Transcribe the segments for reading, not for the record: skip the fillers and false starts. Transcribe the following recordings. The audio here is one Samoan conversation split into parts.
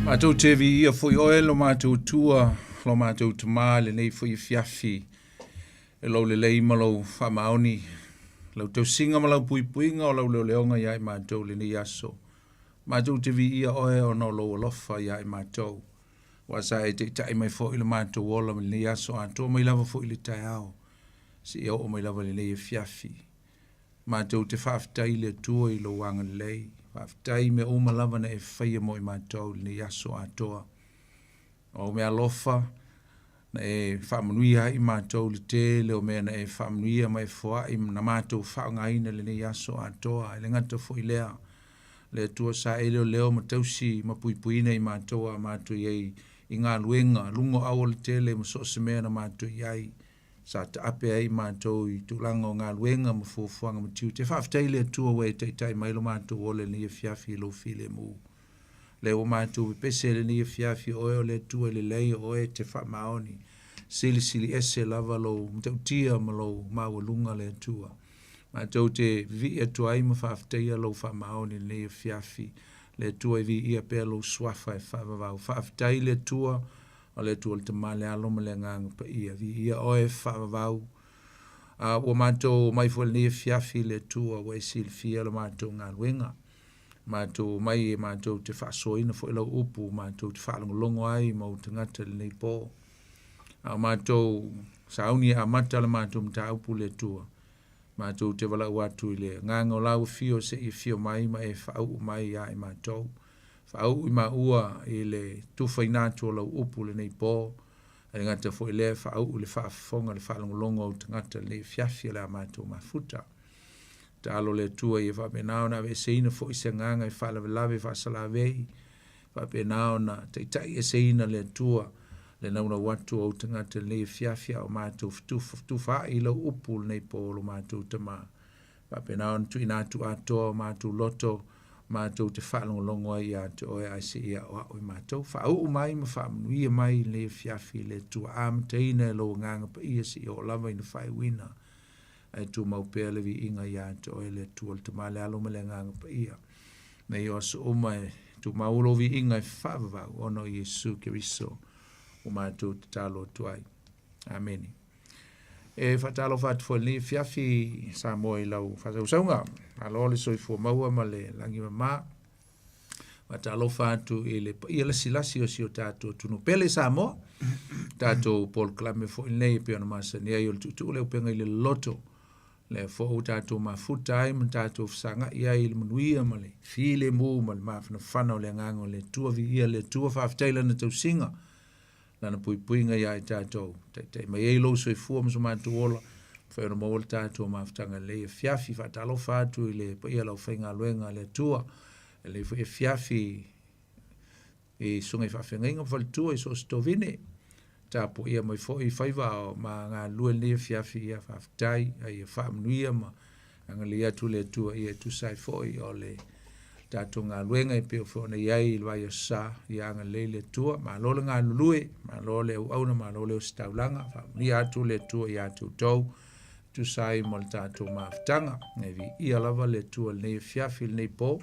Matou te viia foi oe lo matou Atua, lo matou Tama i lenei foi afiafi, e lou lelei ma lou faamaoni, lau tausiga ma lau puipuiga o lau leoleoga ia i matou i lenei aso. Matou te viia oe ona o lou alofa ia i matou. Aua sa e taitai mai foi i lo matou ola mai lenei aso atoa mai lava foi i le taeao, seia oo mai lava i lenei afiafi. Matou te faafetai i le Atua i lou agalelei, faafetai i mea uma lava na e faia mo i matou i lenei aso atoa. O au meaalofa na e faamanuia ai i matou i le tele o mea na e faamanuia ma e foai na matou faaaogaina i lenei aso atoa. E le gata foi i lea, le Atua sa e leoleo ma tausi ma puipuiina i matou a o matou i ai i galuega, luga o aualatele ma so o se mea na matou i ai, sa taape ai matou i tulaga o galuega ma fuafuaga ma tiute. Faafetai i le Atua ua e taitai mai lo matou ola i lenei afiafi i lou filemu. Lea ua matou pepese i lenei afiafi, o oe o le Atua e lelei, o oe e te faamaoni. Silisili ese lava lou matautia ma lou maualuga le Atua. Matou te vivii atu ai ma faafetaia lou faamaoni i lenei afiafi. Le Atua e viia pea lou suafa e faavavau. Faafetai i le Atua, o le Atua le Tama, le Alo ma le Agaga Paia. Viia oe e faavavau. A ua matou omai foi i lenei afiafi le Atua ua e silafia la matou galuega. Matou omai e matou te faasoaina foi lau upu, matou te faalogologo ai ma ou tagata i lenei po. A o matou sauni e amata la matou mataupu le Atua, matou te valaau atu i le agaga o lau afio se i afio mai ma e faauu mai ia i matou. Faauu i maua i le tufaina atu o lau upu i lenei po. E le gata foi i lea, faauu i le faafofoga le faalogologo a ou tagata i lenei afiafi o le a matou mafuta. Tatalo le Atua ia faapena ona aveeseina foi se agaga e faalavelave faasalavei, faapena ona taitaieseina le Atua le naunau atu o ou tagata i lenei afiafi a o matou fetufaai i lau upu i lenei po lo matou Tama. Faapena ona tuuina atu atoa o matou loto, matou te faalogologo ai ia te oe ae se i aoao i matou. Faauu mai ma faamanuia mai i lenei afiafi le Atua, amataina e lou Agaga Paia se i oo lava ina faaiuina, ae tumau pea le viiga ia te oe le Atua le Tama, le Alo ma le Agaga Paia. Nei o aso uma e tumau lou viiga e faavavau ona o Iesu Keriso ua matou tatalo atu ai. Amene. E faatalofa atu foi i lenei afiafi Samoa i lau faasausauga. Malo le soifua maua ma le lagi mama. Faatalofa atu i le paia lasilasi o si o tatou atunuu pele Samoa. Tatou polokalame foi lenei e pei ona masani ai o le tuutuu le upega i le loloto. Lea foi ua tatou mafuta ai ma tatou fesagai ai i le manuia ma le filemu ma le mafanafana o le agaga o le Atua. Viia le Atua, faafetai i lana tausiga, lana puipuiga ia i tatou. Taitai mai ai lou soifua ma so matou ola, mafai ona maua le tatou mafutaga i lenei afiafi. Faatalofa atu i le paia o le aufaigaluega a le Atua i lenei foi afiafi i susuga i faafeagaiga ma faletua i so o se tovine. Tapuaia mai foi faiva o ma galulue i lenei afiafi, ia faafetai, a ia faamanuia ma agalelei atu le Atua ia e tusa ai foi o le tatou galuega e pei foi ona i ai i le vaiaso sa, ia agalelei le Atua. Malo le galulue, malo le auauna, malo le ositaulaga, faamanuia atu le Atua ia te outou e tusa ai ma le tatou mafutaga. E viia lava le Atua i lenei afiafi, i lenei po.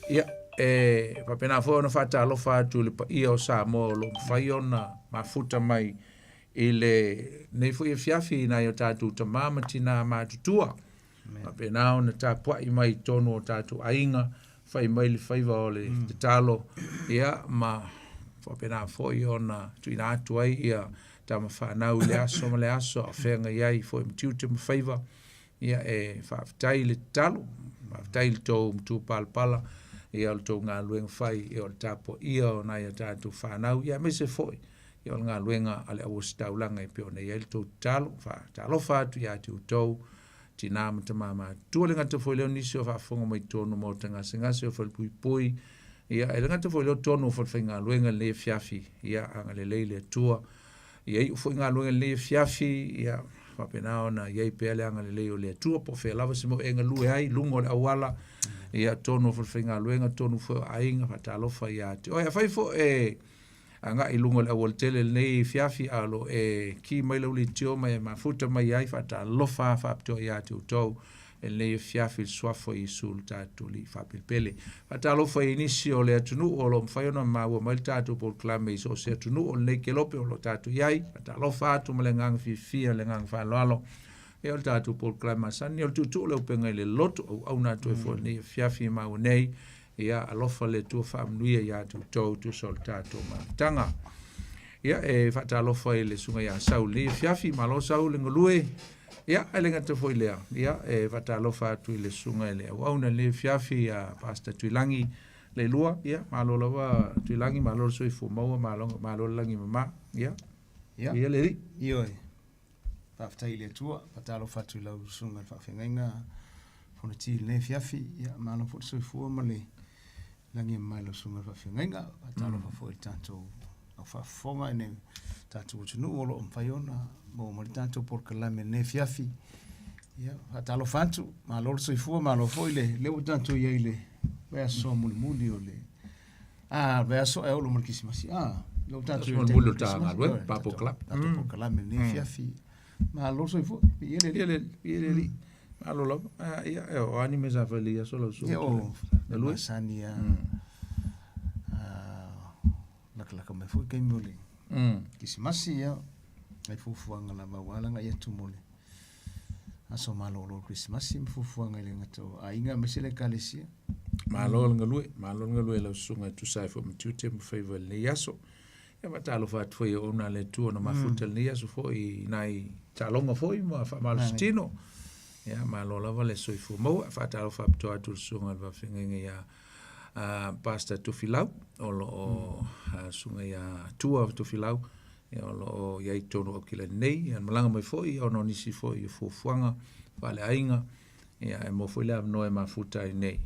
Ia, e faapena foi ona faatalofa atu i le paia o Samoa o lo o mafai ona mafuta mai i lenei foi afiafi i nai o tatou tama ma tina matutua. Faapena ona tapuai mai i totonu o tatou aiga, fai mai le faiva o le tatalo, ia, ma faapena foi ona tuuina atu ai ia tama fanau i le aso ma le aso, a o feagai ai foi ma tiute ma faiva. Ia, e faafetai i le tatalo, faafetai i le tou matupalapala, ia, o le tou galuega fai, ia, o le tapuaia o nai a tatou fanau, ia, aemaise foi ia o le galuega a le auositaulaga e pei ona i ai le tou tatalo. Faatalofa atu ia te outou tina ma tama matutua, le gata foi lea o nisi o faafofoga mai totonu o maota gasegase o falepuipui, ia, e le gata foi lea o totonu o falefaigaluega i lenei afiafi, ia, agalelei le Atua. Ia iu foi galuega i lenei afiafi, ia faapena ona i ai pea le agalelei o le Atua, po o fea lava se mea o e galue ai, luga o le auala, ia, totonu o falefaigaluega, totonu foi o aiga, faatalofa ia te oe. Afai foi e agai i luga o le aualatele i lenei afiafi, a o lo o e ki mai lau leitio ma e mafuta mai ai, faatalofa faapitoa ia te outou. E lenei afiafi i le Suafa o Iesu lo tatou Alii faapelepele. Faatalofa i nisi o le atunuu o lo o mafai ona maua mai le tatou polokalame i so o se atunuu o lenei kelope o lo o tatou i ai. Faatalofa atu ma le agaga fiafia, le agaga faaaloalo. Ia o le tatou polokalame masani o le tuutuu le upega i le loto auauna atu ai foi i lenei afiafi e maua nei. Ia alofa le Atua faamanuia ia te outou tusa o le tatou mafutaga. Ia e faatalofa i le susuga ia Sau i lenei afiafi, malo Sau le galue. Ia ae le gata foi i lea, ia e faatalofa atu i le susuga i le auauna i lenei afiafi ia Pastor Tuilagi Leilua. Ia malo lava Tuilagi, malo le soifua maua, malo, malo le lagi e mama. Ia, Ia, ia le alii. Ioe. Faafetai i le Atua, faatalofa atu i lau susuga i le faafeagaiga Fonoti i lenei afiafi. Ia, malo foi le soifua ma le lagi e mama i lau susuga i le faafeagaiga. Faatalofa foi i le tatou au faafofoga i le tatou atunuu o lo o mafai ona maua mai le tatou polokalame i lenei afiafi. Ia, faatalofa atu, malo le soifua, malo foi le lea ua tatou i ai i le vaiaso mulimuli o le Ah, vaiaso ae olo ma le Kerisimasi. Ah, lea ua tatou i ai i le taimi o le Kerisimasi. Galuega, pa polokalame. Tatou polokalame i lenei afiafi. Malo le soifua. Viia le Alii. Viia le Alii. Malo lava. Ah, ia, o a ni mea sa fai i le aso lau susuga? Ia, o masani lava. Lakalaka mai foi taimi o le Kerisimasi, ia, nai fuafuaga lava aua le agai atu mo le aso malolo o le Kerisimasi ma fuafuaga e le gata o aiga aemaise le Ekalesia. Malo le galue, malo le galue i lau susuga e tusa ai foi ma tiute ma faiva i lenei aso. Ia faatalofa atu foi i auauna a le Atua na mafuta i lenei aso foi i nai taaloga foi ma faamalositino. Ia malo lava le soifua maua. Faatalofa faapitoa atu i le susuga i le faafeagaiga ia Pastor Tofilau, o lo o susuga ia Tua Tofilau, ia, o lo o i ai i totonu o Aukilani nei. Ia, malaga mai foi ona o nisi foi o fuafuaga faaleaiga, ia, ae maua foi le avanoa e mafuta ai nei,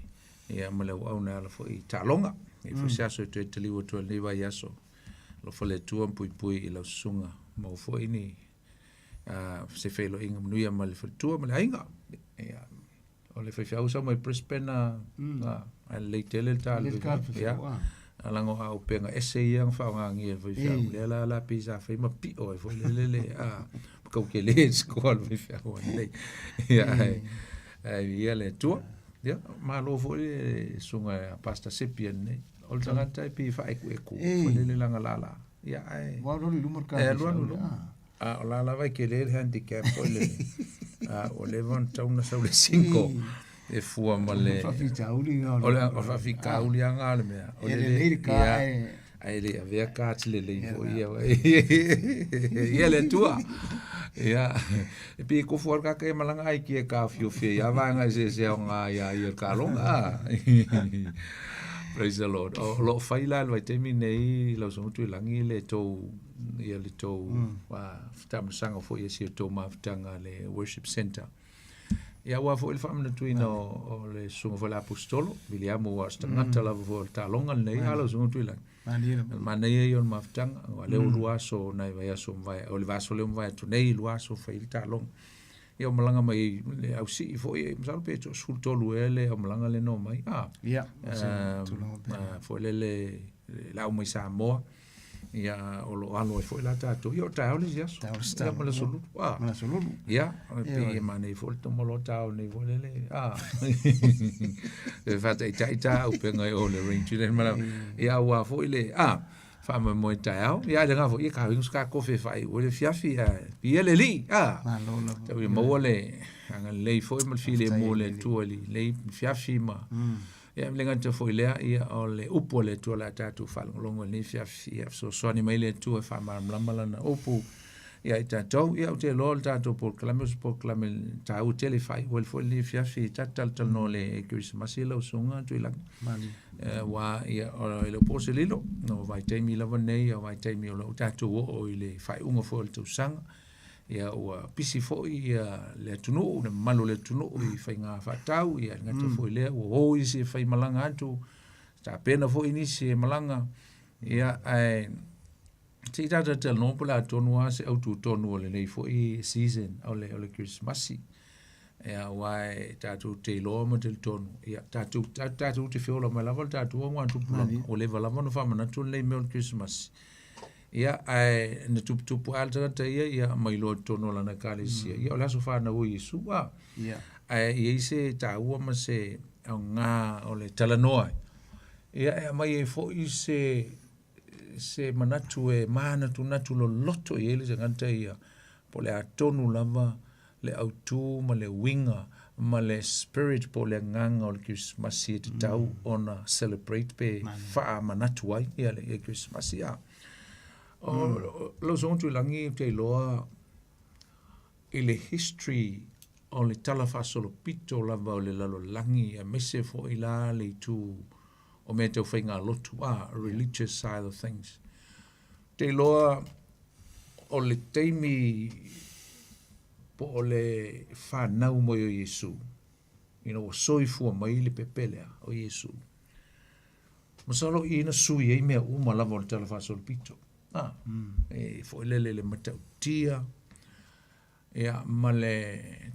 ia, ma le auauna e ala foi i taaloga. E i ai foi se aso e toe taliu atu ai i lenei vaiaso. Alofa le Atua ma puipui i lau susuga, maua foi ni se feiloaiga manuia ma le faletua ma le aiga. Ia, O le faifeau sau mai Brisbane a ae lelei tele le ta le faifeau. Ia. Leaga o auupega ese ia na faaaogagia e le faifeau. Lea la la pei sa fai ma pio ai foi lele le a tau tele le score a le faifeau ananei. Ia ae ae viia le Atua. Ia malo foi le susuga ia Pastor Sepi ananei. O le tagata e pei e faaekueku foi lele lana lala. Ia ae Ua alu alu i luma le E alu alu i luma. A o la lava e tele le handicap foi lele. A ua leva ona tatau ona sau le 5 e fua ma le faafitauli na o le faafitauli lava na o le mea. O le lelei le ka ae ae le avea cards lelei foi ia. Ia le Atua. Ia e pei e tofu lava le tagata ia malaga ai ki e taofiofi ai lava vaega eseese aoga ia ia le taaloga. Praise the Lord. O lo o fai la i le vaitaimi nei lau Susuga Tuilagi le tou ia le tou taamilosaga foi i si o tou mafutaga le worship center. Ia aua foi le faamanatuina o le susuga foi le Aposetolo, Viliamu aua o se tagata lava foi o le taaloga lenei, a lau Susuga Tuilagi. Manaia ia o le mafutaga, aua lea ua 2 aso nai vaiaso ua mavae, o le vaiaso lea ua mavae atu nei, 2 aso fai ai le taaloga. Ia ua malaga mai le ausii foi, masalo pe 13 ea le aumalaga lea na omai. Ah, ia, foi lele le au mai Samoa. Ia, o lo o alo ai foi la tatou. Ia, o taeao le isi aso. Taeao le isi Ia, ma le aso Lulu. Ah. Ma le aso Lulu. Ia, pei e manaia foi le toma loa taeao nei foi lele. Ah. E faataitai ta upega i o le range le mala. Ia, aua foi le, ah, faamoemoe taeao. Ia, le na foi, ia, ka ingo ska kofe fai o le fiafi, ia le alii. Ah. Malo lava. Tau ia maua le agalelei foi ma le filemu o le Atua i lenei fiafi ma Ia, e le gata foi i lea, ia, o le upu a le Atua o le a tatou faalogologo i lenei afiafi, ia, fesoasoani mai le Atua e faamalamalama lana upu ia i tatou. Ia, ou te iloa o le tatou polokalame o se polokalame taua tele e faaiu ai foi lenei afiafi, ta te talatalanoa i le Kerisimasi lau Susuga Tuilagi. Aua, ia, e le o po se lilo, o vaitaimi lava nei, o vaitaimi o lo o tatou oo i le faaiuga foi o le tausaga. Ia ua pisi foi ia le atunuu, le mamalu o le atunuu i faiga faatau, ia le gata foi lea, ua o isi e fai malaga atu, tapena foi nisi e malaga, ia ae se i tatou talanoa po o le a tonu lava se autu tonu o lenei foi season o le Kerisimasi. Ia aua e tatou te iloa ma talitonu, ia tatou tatou te feola mai lava le tatou augatupulaga, ua leva lava ona faamanatu lenei mea o le Kerisimasi. Ia, ae na tuputupu ae le tagata ia, ia ma iloa i totonu o lana ekalesia. Ia, o le aso fanau o Iesu, a. Ia. Ae i ai se taua ma se aoga o le talanoa ai, ia e aumai ai foi se se manatu e manatunatu loloto i ai le tagata ia, po o le a tonu lava le autu ma le uiga ma le spirit po o le agaga o le Kerisimasi e tatau ona celebrate pe faamanatu ai ia le Kerisimasi. A o lau Susuga Tuilagi ou te iloa i le history o le tala faasolopito lava o le lalolagi aemaise foi la le itu o mea tau faigalotu, a religious side of things. Ou te iloa o le taimi po o le fanau mai o Iesu, ina ua soifua mai le pepe lea o Iesu, masalo i na sui ai mea uma lava o le tala faasolopito. A, e foi lele le matautia, ia, ma le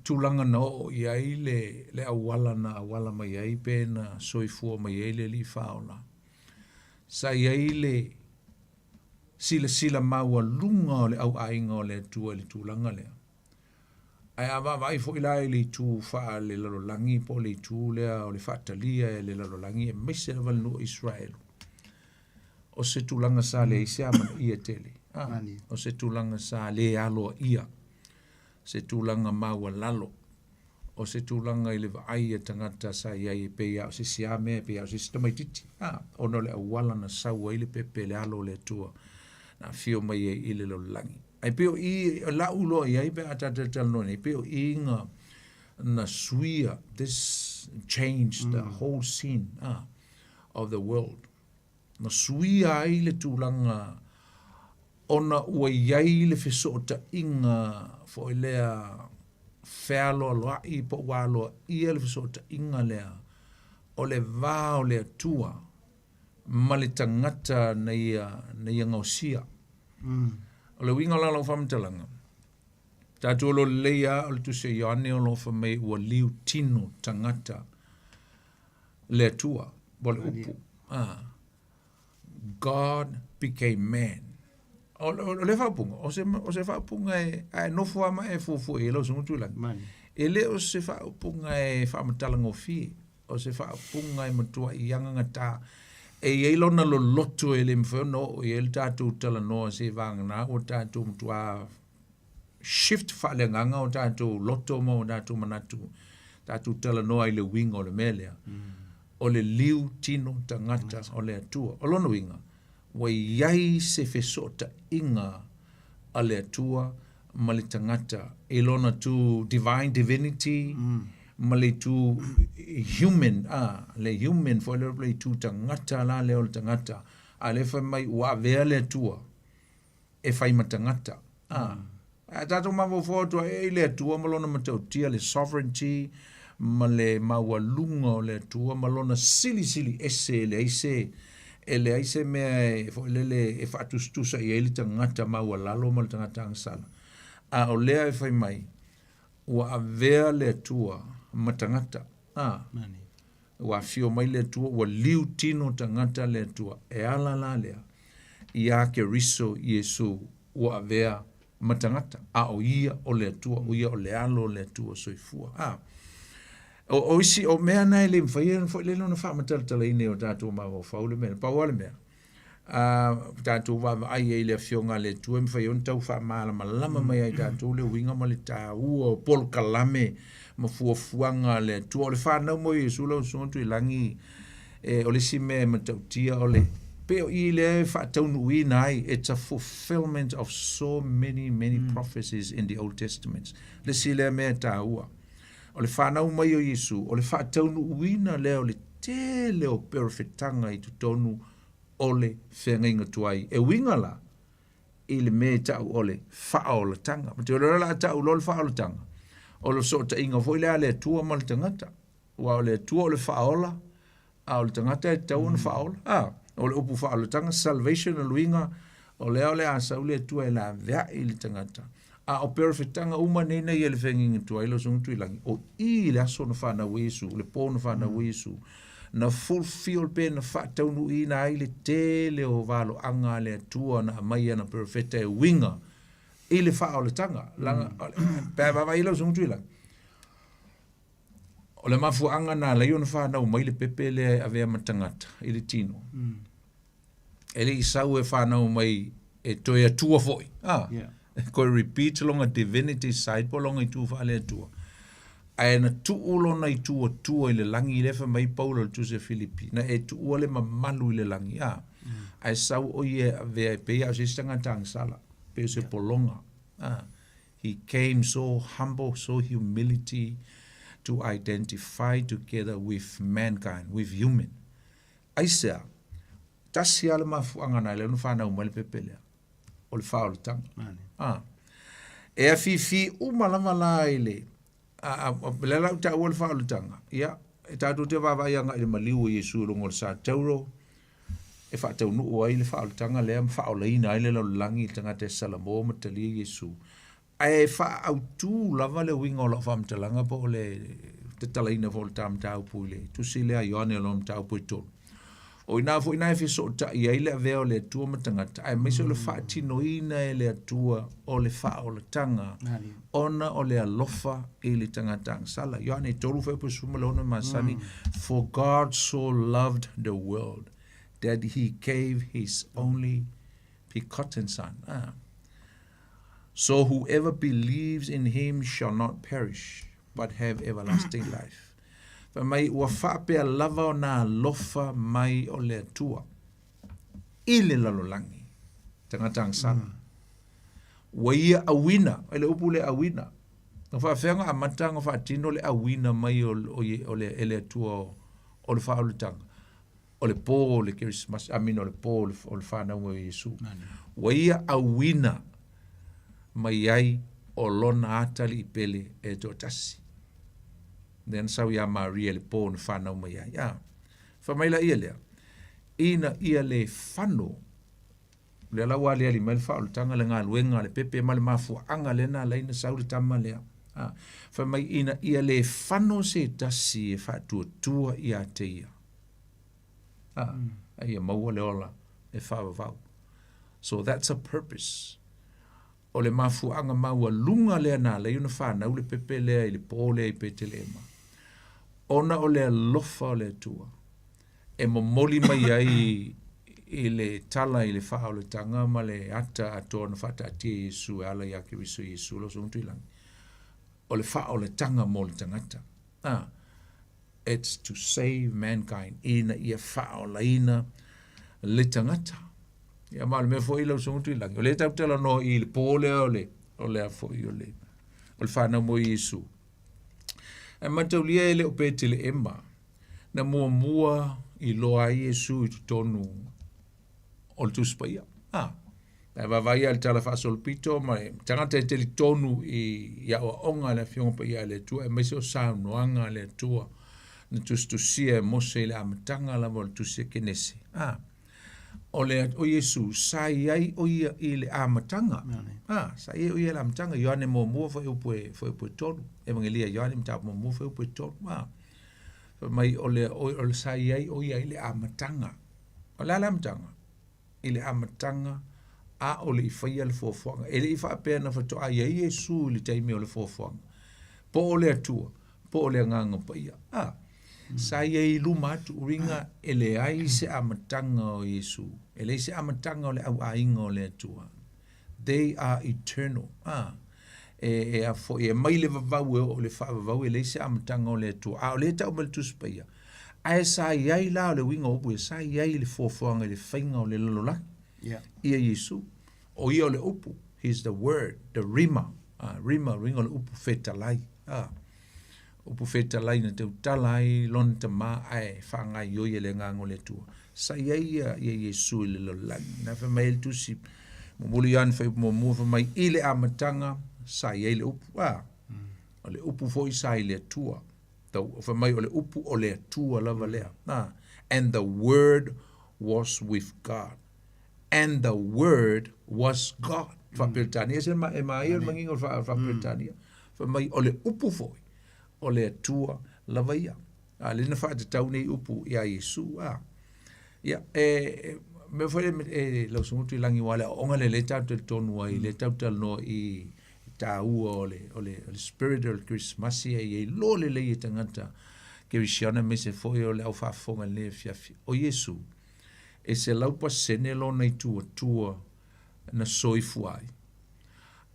tulaga na oo i ai le, le auala na auala mai ai pe na soifua mai ai le Alii Faaola. Sa i ai le silasila maualuga o le auaiga o le Atua i le tulaga lea. Ae a vaavaai foi la i le itu faalelalolagi po o le itu lea o le faatalia e le lalolagi aemaise lava le nuu o Isaraelu, o se tulaga sa leai se amanaia tele. Ah, o se tulaga sa le aloaia, se tulaga maualalo, o se tulaga i le vaai a tagata sa i ai e pei lava o se isi lava mea, e pei lava o se isi tamaitiiti. Ah, ona o le auala na sau ai le pepe le alo o le Atua na afio mai ai i le lalolagi. Ae pei o i, o lau iloa i ai pe a tatou talanoa nei, pei o i na, na suia, this changed the whole scene ah, of the world. Na suia ai le tulaga ona ua i ai le fesootaiga foi lea fealoaloai po ua aloaia le fesootaiga lea o le va o le Atua ma le tagata na ia, na ia gaosia. O le uiga la o lau faamatalaga, tatou iloa lelei lava o le Tusi a Ioane o lo o fai mai ua liu tino tagata le Atua, po o le upu. Ah. God became man. O, o, o le faaupuga, o se, o se faaupuga e, a e nofo lava ma e fuafua i ai lau Susuga Tuilagi. E le o se faaupuga e faamatalagofie, o se faaupuga e matuai agagatā. E i ai lona loloto e le mafai ona oo i ai le tatou talanoa seiavagana ua tatou matuā shift faaleagaga o tatou loto ma o tatou manatu, tatou talanoa i le uiga o le mea lea. O le liu tino tagata o le Atua. O lona uiga, ua i ai se fesootaiga a le Atua ma le tagata i lona tu divine divinity ma le itu human, a, le human foi lea le itu tagata la lea o le tagata, a lea fai mai ua avea le Atua e fai ma tagata. A, a tatou mafaufau atu ai i le Atua ma lona matautia, le sovereignty ma le maualuga o le Atua ma lona silisili ese e leai se e leai se mea e foi lele e faatusatusa i ai le tagata maualalo ma le tagata agasala. A o lea e fai mai, ua avea le Atua ma tagata. A, Ua afio mai le Atua, ua liu tino tagata le Atua. E ala la lea iā Keriso Iesu ua avea ma tagata, a o ia o le Atua, o ia o le Alo o le Atua soifua. A, o, o isi, o mea na e le mafai ona foi lele ona faamatalatalaina i o tatou mafaufau le mea. Pau lava le mea, a tatou vaavaai ai i le Afioga a le Atua e mafai ai ona tau faamalamalama mai ia i tatou le uiga ma le taua o polokalame ma fuafuaga a le Atua. O le fanau mai o Iesu lau Susuga Tuilagi, e, o le isi mea e matautia o le pei o i lea e faataunuuina ai, it's a fulfillment of so many, many prophecies in the Old Testament. Le isi lea mea e taua. O le fanau mai o Iesu, o le faataunuuina lea o le tele o perofetaga i totonu o le feagaiga tuai. E uiga la i le mea e tau o le faaolataga. Ma te o la tau loa le faaolataga, o le fesootaiga foi lea a le Atua ma le tagata. Aua o le Atua o le faaola, a o le tagata e tatau ona faaola. A, o le upu faaolataga, salvation, o le uiga, o lea o le a sau le Atua e laveai le tagata. A o perofetaga uma nei na ia i le feagaiga tuai lau Susuga Tuilagi, o i le aso na fanau ai Iesu, le pō na fanau ai Iesu, na fulfill pe na faataunuuina ai le tele o valoaga a le Atua na aumai i ana perofeta e uiga i le faaolataga. Leaga, pe a vaavaai lau Susuga Tuilagi, O le mafuaaga na ala ai ona fanau mai le pepe lea e avea ma tagata i le tino. E le i sau e fanau mai e toe Atua foi, a? Yeah. Toe repeat lona divinity side po o lona itu faale-Atua. Ae na tuu lona itu Atua i le lagi, lea fai mai Paulo i le Tusi a Filipi, na e tuua le mamalu i le lagi, a? Ae sau o ia e avea e pei lava o se isi tagata agasala, pei o se pologa, a? He came so humble, so humility to identify together with mankind, with human. Aisea? Tasi lava le mafuaaga na ala ai ona fanau mai le pepe lea, o le faaolataga. Ah. E afifi uma lava la i le a, a, a, lea la ua taua le faaolataga, ia, e tatou te vaavaai agai i le maliu o Iesu i luga o le sa tauro, e faataunuu ai le faaolataga lea ma faaolaina ai le lalolagi i le tagata e salamo ma talia Iesu. Ae faaautu lava le uiga o lau faamatalaga po o le tatalaina foi o le ta mataupu i le tusi lea a Ioane o lona mataupu e 3. O i ina foi na e fesootai ai le avea o le Atua ma tagata, aemaise o le faatinoina e le Atua o le faaolataga ona o le alofa i le tagata agasala. Ioane 3 fuaiupu 16 e masani, For God so loved the world that he gave his only begotten son. Ah. So whoever believes in him shall not perish, but have everlasting life. Fai mai, ua faapea lava ona alofa mai o le Atua i le lalolagi, tagata agasala. Ua ia auina, e le upu le auina, na faafefea ona amata ona faatino le auina mai o, o, o le, e le Atua o, o le faaolataga. O le pō o le Kerisimasi, I mean o le pō o le, o le whanau o Iesu. Ua ia auina mai ai o lona atalii pele e toatasi. Lea na sau iā Maria i le pō na whanau mai ai. Ah. Fai mai la ia lea, ina ia le fano, lea la ua aliali mai le faaolataga, le galuega a le pepe ma le mafuaaga lea na ala ai na sau le tama lea. Ah. Fai mai ina ia le fano se tasi e faatuatua iā te ia. Ah, a ia maua le ola e faavavau. So that's a purpose. O le mafuaaga maualuga lea na ala ai ona fanau le pepe lea i le pō lea i Petelema, ona o le alofa o le Atua e momoli mai ai i le tala i le faaolataga ma le ata atoa na faataatia e Iesu e ala iā Keriso Iesu lau Susuga Tuilagi, o le faaolataga mo le tagata. Ah, It's to save mankind, ina ia faaolaina le tagata. Ia ma o le mea foi lau Susuga Tuilagi, o lea tatou talanoa i le pō lea o le, o le a foi o le, o le whanau mo Iesu. Ae mataulia e le o Peteleema, na muamua iloa ai Iesu i totonu o le Tusi Paia. A, ae vaavaai lava i le Tala Faasolopito ma le tagata e talitonu i, i aoaoga a le Afioga Paia a le Atua, aemaise o saunoaga a le Atua na tusitusia e Mose i le amataga lava o le Tusi a Kenese. A, o le o Iesu sa i ai o ia i le amataga. A, sa i ai o ia i le amataga. Ioane muamua fuaiupu e fuaiupu e 3. Evangelia Ioane mataupu muamua fuaiupu e 3. A, fai mai o le o le sa i ai o ia i le amataga. O le a le amataga? I le amataga a o le i faia le fuafuaga. E le i faapea na faatoa i ai Iesu i le taimi o le fuafuaga. Po o le Atua, po o le Agaga Paia. A, sa i ai i luma atu, uiga e leai se amataga o Iesu, e leai se amataga o le auaiga o le Atua. They are eternal. A, e, e a foi, e mai le vavau e oo i le faavavau, e leai se amataga o le Atua. A o lea e tau mai le Tusi Paia, ae sa i ai la o le uiga o upu ia, sa i ai i le fuafuaga i le faiga o le lalolagi. Yeah. Ia Iesu. O ia o le upu. He is the word, the rhema. Rhema, uiga o le upu fetalai. Upu fetalai na tautala ai lona Tama ae faagaoioi e le Agaga o le Atua. Sa i ai ia, ia Iesu i le lalolagi. Na fai mai ai le Tusi, momoli Ioane fuaiupu muamua fai mai, i le amataga sa i ai le upu. O le upu foi sa i le Atua. Tau, fai mai o le upu o le Atua lava lea. And the word was with God. And the Word was God. Faa-Peretania, se ma, e māia le manginga o le faa-Peretania. Fai mai, o le upu foi, o le Atua lava ia. A, lea na faatatau nei upu iā Iesu, a. Ia, e, e, mea foi le, e, lau Susuga Tuilagi, aua o le aoaoga lea lea tatou talitonu ai, lea tatou talanoa i taua o le, o le, o le spirit o le Kerisimasi a ia iloa lelei e tagata kerisiano aemaise foi o le au faafofoga i lenei afiafi. O Iesu, e 100% lona itu atua na soifua ai,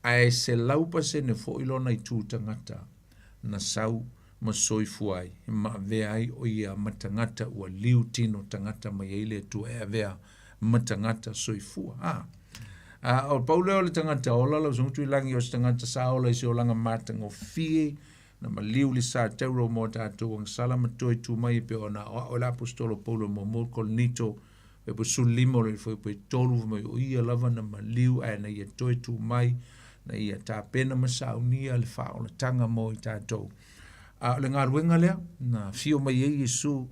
ae 100% foi lona itu tagata na sau ma soifua ai, ma avea ai o ia ma tagata ua liu tino tagata mai ai le Atua e avea ma tagata soifua. A, a o pau lea o le tagata ola lau susuga Tuilagi o se tagata sa ola i se olaga matagofie, na maliu le sa tauro mo tatou agasala ma toe tu mai e pei ona aoao e le Aposetolo Paulo muamua Korinito e po 15 o le fuaiupu e 3 fai mai o ia lava na maliu ae na ia toe tu mai na ia tapena ma saunia le faaolataga mo i tatou. A o le galuega lea na afio mai ai Iesu,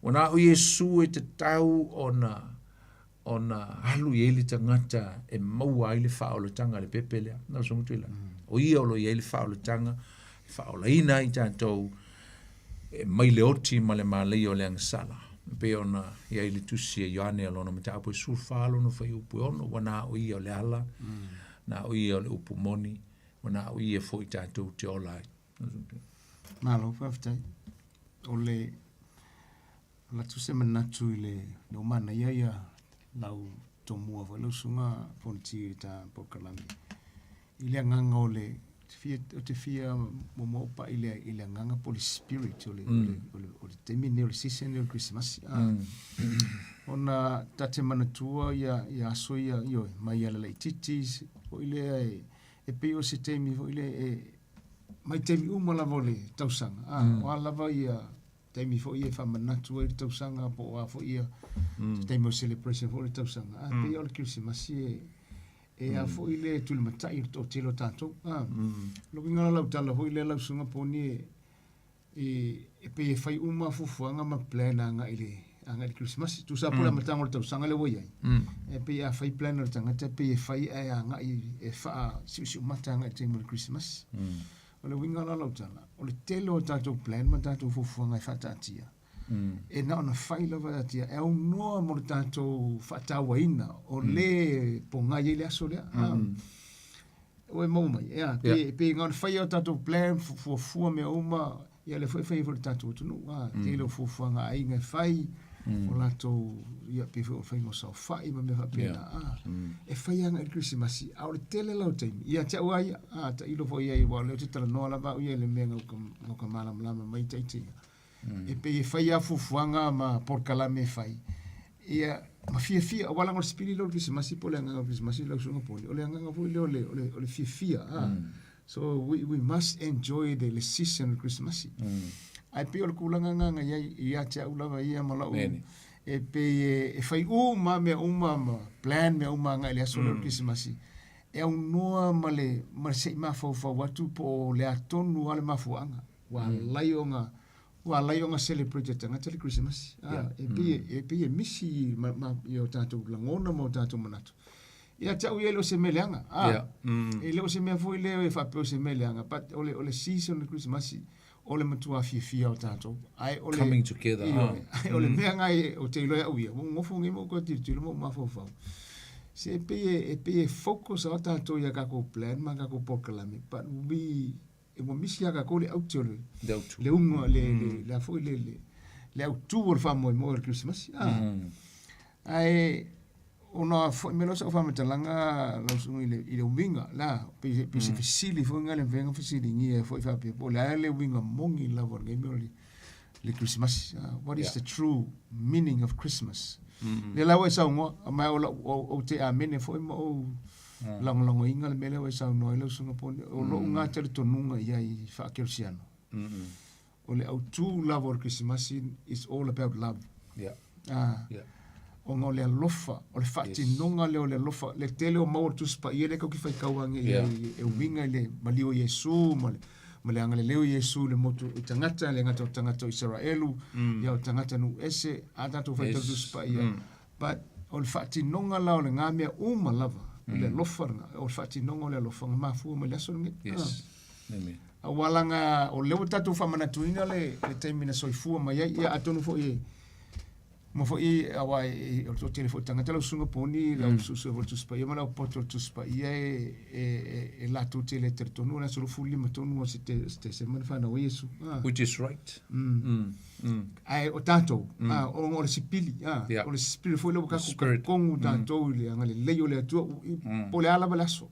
ua na o Iesu e tatau ona ona alu i ai le tagata e maua ai le faaolataga a le pepe lea. Lau Susuga Tuilagi. O ia o lo o i ai le faaolataga e faaolaina ai tatou e mai le oti ma le malaia o le agasala. E pei ona i ai le tusi a Ioane o lona mataupu e 14 lona fuaiupu e 6, ua na o ia o le ala, na o ia o le upu moni, ua na o ia foi tatou te ola ai. Malo, faafetai. O le avatu se manatu i le le ua manaia ia lau tomua foi lau susuga Fonoti i ta polokalame i le agaga o le fia o te fia muamua ou pai i le i le agaga po o le spirit o le o le o le o le taimi lenei o le season lenei o le Kerisimasi a ona ta te manatua ia ia aso ia ioe mai ala laitiiti foi lea e e pei o se taimi foi lea e mai taimi uma lava o le tausaga a o a lava ia taimi foi e faamanatu ai le tausaga po o a foi ia se taimi o celebration foi o le tausaga, a pei o le Kerisimasi e e a foi le tulimatai i le toatele o tatou. A lou uiga la lau tala foi lea lau Susuga Poni e e e pei e fai uma fuafuaga ma plan agai i le agai i le Kerisimasi. Tusa po o le amataga o le tausaga lea ua i ai, e pei a fai plan a le tagata e pei e fai ae agai e faasiusiumata agai i le taimi o le Kerisimasi. O le uiga la o lau tala, o le tele o tatou plan ma tatou fuafuaga e faataatia, e na ona fai lava taatia e aunoa mo le tatou faatauaina o le pogai ai le aso lea. Ua e maua mai, ea, pe, pe na ona fai o tatou plan, fuafua mea uma, ia lea foi e fai ai foi le tatou atunuu, a, tele o fuafuaga a aiga e fai, o latou, ia, pei foi o le faiga o saofai ma mea faapena, a, e fai agai i le Kerisimasi, a o le tele la o taimi, ia te au lava ia, a, tailo foi i ai, aua o lea ou te talanoa lava au ia i le mea na uka malamalama mai ita ia. E pei e fai lava fuafuaga ma polokalame e fai, ia, ma fiafia, aua leaga o le sipili lea o le Kerisimasi po o le agaga o le Kerisimasi lau Susuga Poni, o le agaga foi lea o le fiafia, a. So we, we must enjoy the, le season o le Kerisimasi. Ae pei o le tulaga lena na i ai ia te au lava ia ma lau e pei e, e fai uma mea uma ma plan mea uma agai i le aso lea o le Kerisimasi. E aunoa ma le, ma le se i mafaufau atu po o le a tonu lava le mafuaaga ua alai ona ua alai ona celebrate e tagata le Kerisimasi. Ah, yeah. E pei, e pei e misi ma, ma, i o tatou lagona ma o tatou manatu. Ia te au ia e le o se mea leaga. Ah, yeah. E le o se mea foi lea e faapea o se mea leaga, but o le, o le season o le Kerisimasi, o le matua fiafia o tatou. Ae o le... Coming together. Ioe, ah. O le mea nga e, o te iloa au ia, ua nofo nei ma ou toe tilotilo ma ou mafaufau. Se e pei e, e pei e focus lava tatou i a tatou plan ma a tatou polokalame, but we, e ua misi ia tatou le aute o le, Le autu. le uga, le, le, le a foi le, le, le autu o le faamoemoe o le Kerisimasi. Ah. Ae, ona foi mai lea o sau faamatalaga lau susuga i le, i le uiga la, pei, pei se fesili foi lena le mafai ona fesiligia foi faapea po o le a le uiga moni lava o lenei mea o le, le Kerisimasi. What is the true meaning of Christmas? Lea la ua e saunoa, ma o lau, ou te amene foi ma ou lagolagoina le mea lea ua e saunoa ai lau Susuga Poni. O lou na talitonuga i ai faa-kerisiano. O le autu lava o le Kerisimasi is all about love. Yeah. Ah, Yeah. ona o le alofa, o le faatinoga lea o le alofa, le tele o mau o le Tusi Paia lea tatou te faitau ane i ai e uiga i le maliu o Iesu ma le, ma le agalelei o Iesu i le motu i tagata, le gata o tagata o Isaraelu, ia o tagata nuu ese, a tatou faitau i le Tusi Paia. But o le faatinoga la o lena mea uma lava, o le alofa lena, o le faatinoga o le alofa na mafua mai le aso lenei. Yes. Amen. Aua leaga o lea ua tatou faamanatuina le, le taimi na soifua mai ai, ia atonu foi e Ma foi aua e o le toatele foi o tagata lau susuga poni le au suesue foi o le Tusi Paia ma le au poto o le Tusi Paia e e e latou te le talitonu o le aso 25 tonu o Setesema na fanau ai Iesu. Which is right. Ae o tatou, ona o le sipili, o le spirit foi lea ua tatou talitonu tatou i le agalelei o le Atua, po o le a lava le aso.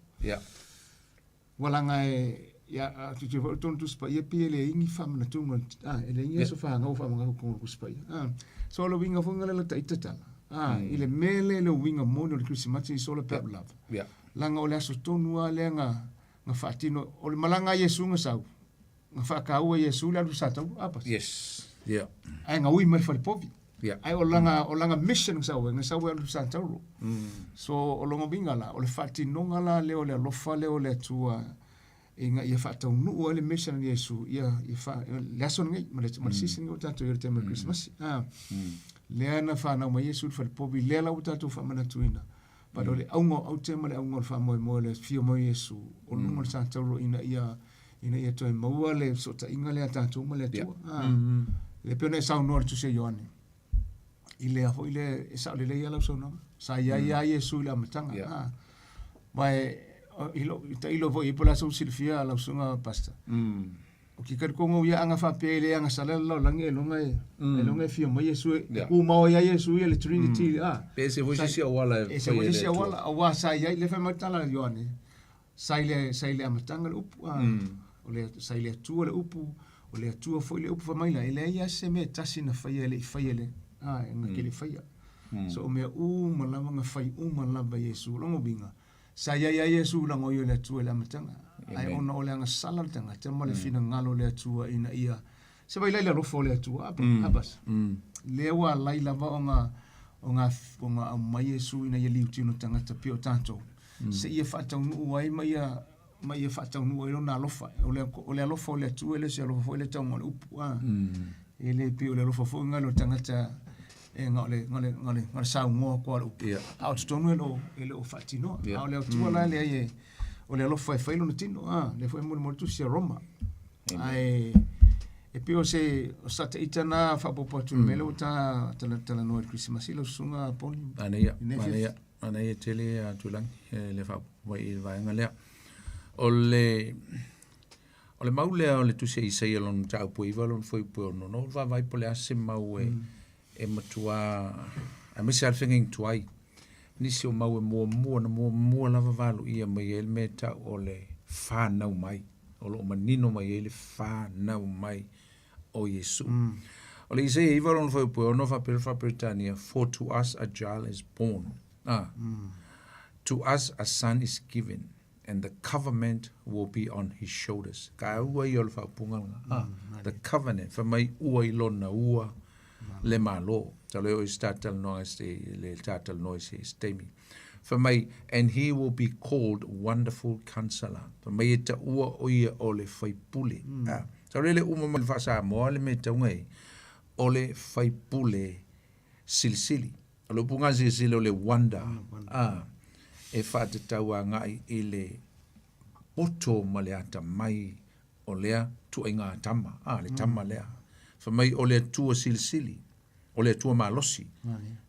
Ua laga e ia tu foi tonu Tusi Paia pei e leai ni faamanatuga e leai ni aso fanau o faamanatu i totonu o le Tusi Paia. So o le uiga foi lena o ita tala i le mea lea le uiga moni o le Kerisimasi is all about love. Leaga o le aso tonu lava lea na faatino o le malaga a Iesu na sau na faataua e Iesu le alu i Sataua a pasi. Yes. Yeah. Ae na ui mai le falepovi. Yeah. Ae o lana o lana mission na sau ai, na sau ai alu i Satauro. So o lona uiga la, o le faatinoga la lea o le alofa lea o le Atua ina ia faataunuu ai le mission a Iesu ia ia fa, le aso lenei ma le, ma le season lenei ua tatou i ai i le taimi o le Kerisimasi. Ah. Lea na fanau mai Iesu i le falepovi, lea la ua tatou faamanatuina. But o le auga o aute ma le auga o le faamoemoe o le afio mai o Iesu o luga o le Satauro ina ia ina ia toe maua le fesootaiga lea a tatou ma le Atua. Ah. Lea pei ona e saunoa i le Tusi a Ioane, i lea foi lea e sao lelei lava lau saunoaga. Sa i ai lava Iesu i le amataga. Ah. Ma e, i lou, i tailo foi i ai po o le a sou silafia lau susuga Pastor. O ke talitonu ia aga faapea e le agasala le lalolagi ailoga e ailoga e fia mai Iesu e yeah. kumao ai Iesu ia le Trinity mm. ah. Pe ese foi se isi auala e ese foi se isi auala aua sa i ai le fai mai tala Ioane sa i le sa i le amataga le upu ah. O le sa i le Atua le upu o le Atua foi le upu fai mai la e leai lava se mea e tasi na faia e le i faia le ah e na ke le faia. So o mea uma lava na fai uma lava e Iesu. O lona uiga Sa i ai a Iesu i lagoia o le Atua i le amataga, ae ona o le agasala o le tagata ma le finagalo o le Atua ina ia se vailai le alofa o le Atua, Abas. Lea ua alai lava ona ona ona aumai Iesu ina ia liutino tagata pei o tatou, seia faataunuu ai ma ia ma ia faataunuu ai lona alofa. O le o le alofa o le Atua e le o se alofa foi lea e tauga o le upu, a. E le pei o le alofa foi lena o le tagata e na o le, na o le, na o le, na o le saunoa atu lava o le upu. Yeah. A o totonu e le o, e le o faatinoa. Yeah. A o le Atua la e leai e, o le alofa e fai lona tino, a, lea foi e molimoli tusi a Roma. Ae, e pei o se, o sa ita na faaopoopo atu i le mea lea ua ta talanoa i le Kerisimasi lau susuga Poni. Manaia, I lenei manaia, afiafi. manaia tele a Tuilagi e le faaopoopo mai i le vaega lea. O le, O le mau lea o le tusi a Isaia lona mataupu e 9 lona fuaiupu e 6, na ou vaavaai po o le a se mau e, e matuā, aemaise lava le feagaiga tuai. Nisi o mau e muamua, na muamua lava valoia mai ai le mea e tau o le fanau mai, o lo o manino mai ai le fanau mai o Iesu. O le Isaia 9 lona fuaiupu e 6 faapea le Faa-Peretania, For to us a child is born, ah, to us a son is given, and the covenant will be on his shoulders. Ka ua ia o le faaupuga lena. Ah, the covenant, fai mai ua i lona ua le malo. Talo e o i se tātalanoaga se, le tātalanoa i se taimi. Fai mai, and he will be called Wonderful Counselor. Fai mai e taua o ia o le faipule. Ah, talo e le uma mai le faa-Samoa le mea e tauga ai, o le faipule silisili. O le upu gasigasili o le wonder, a, e faatatau agai i le poto ma le atamai o lea tuaiga tama, a, le tama lea. Fai mai o le Atua silisili, o le Atua malosi,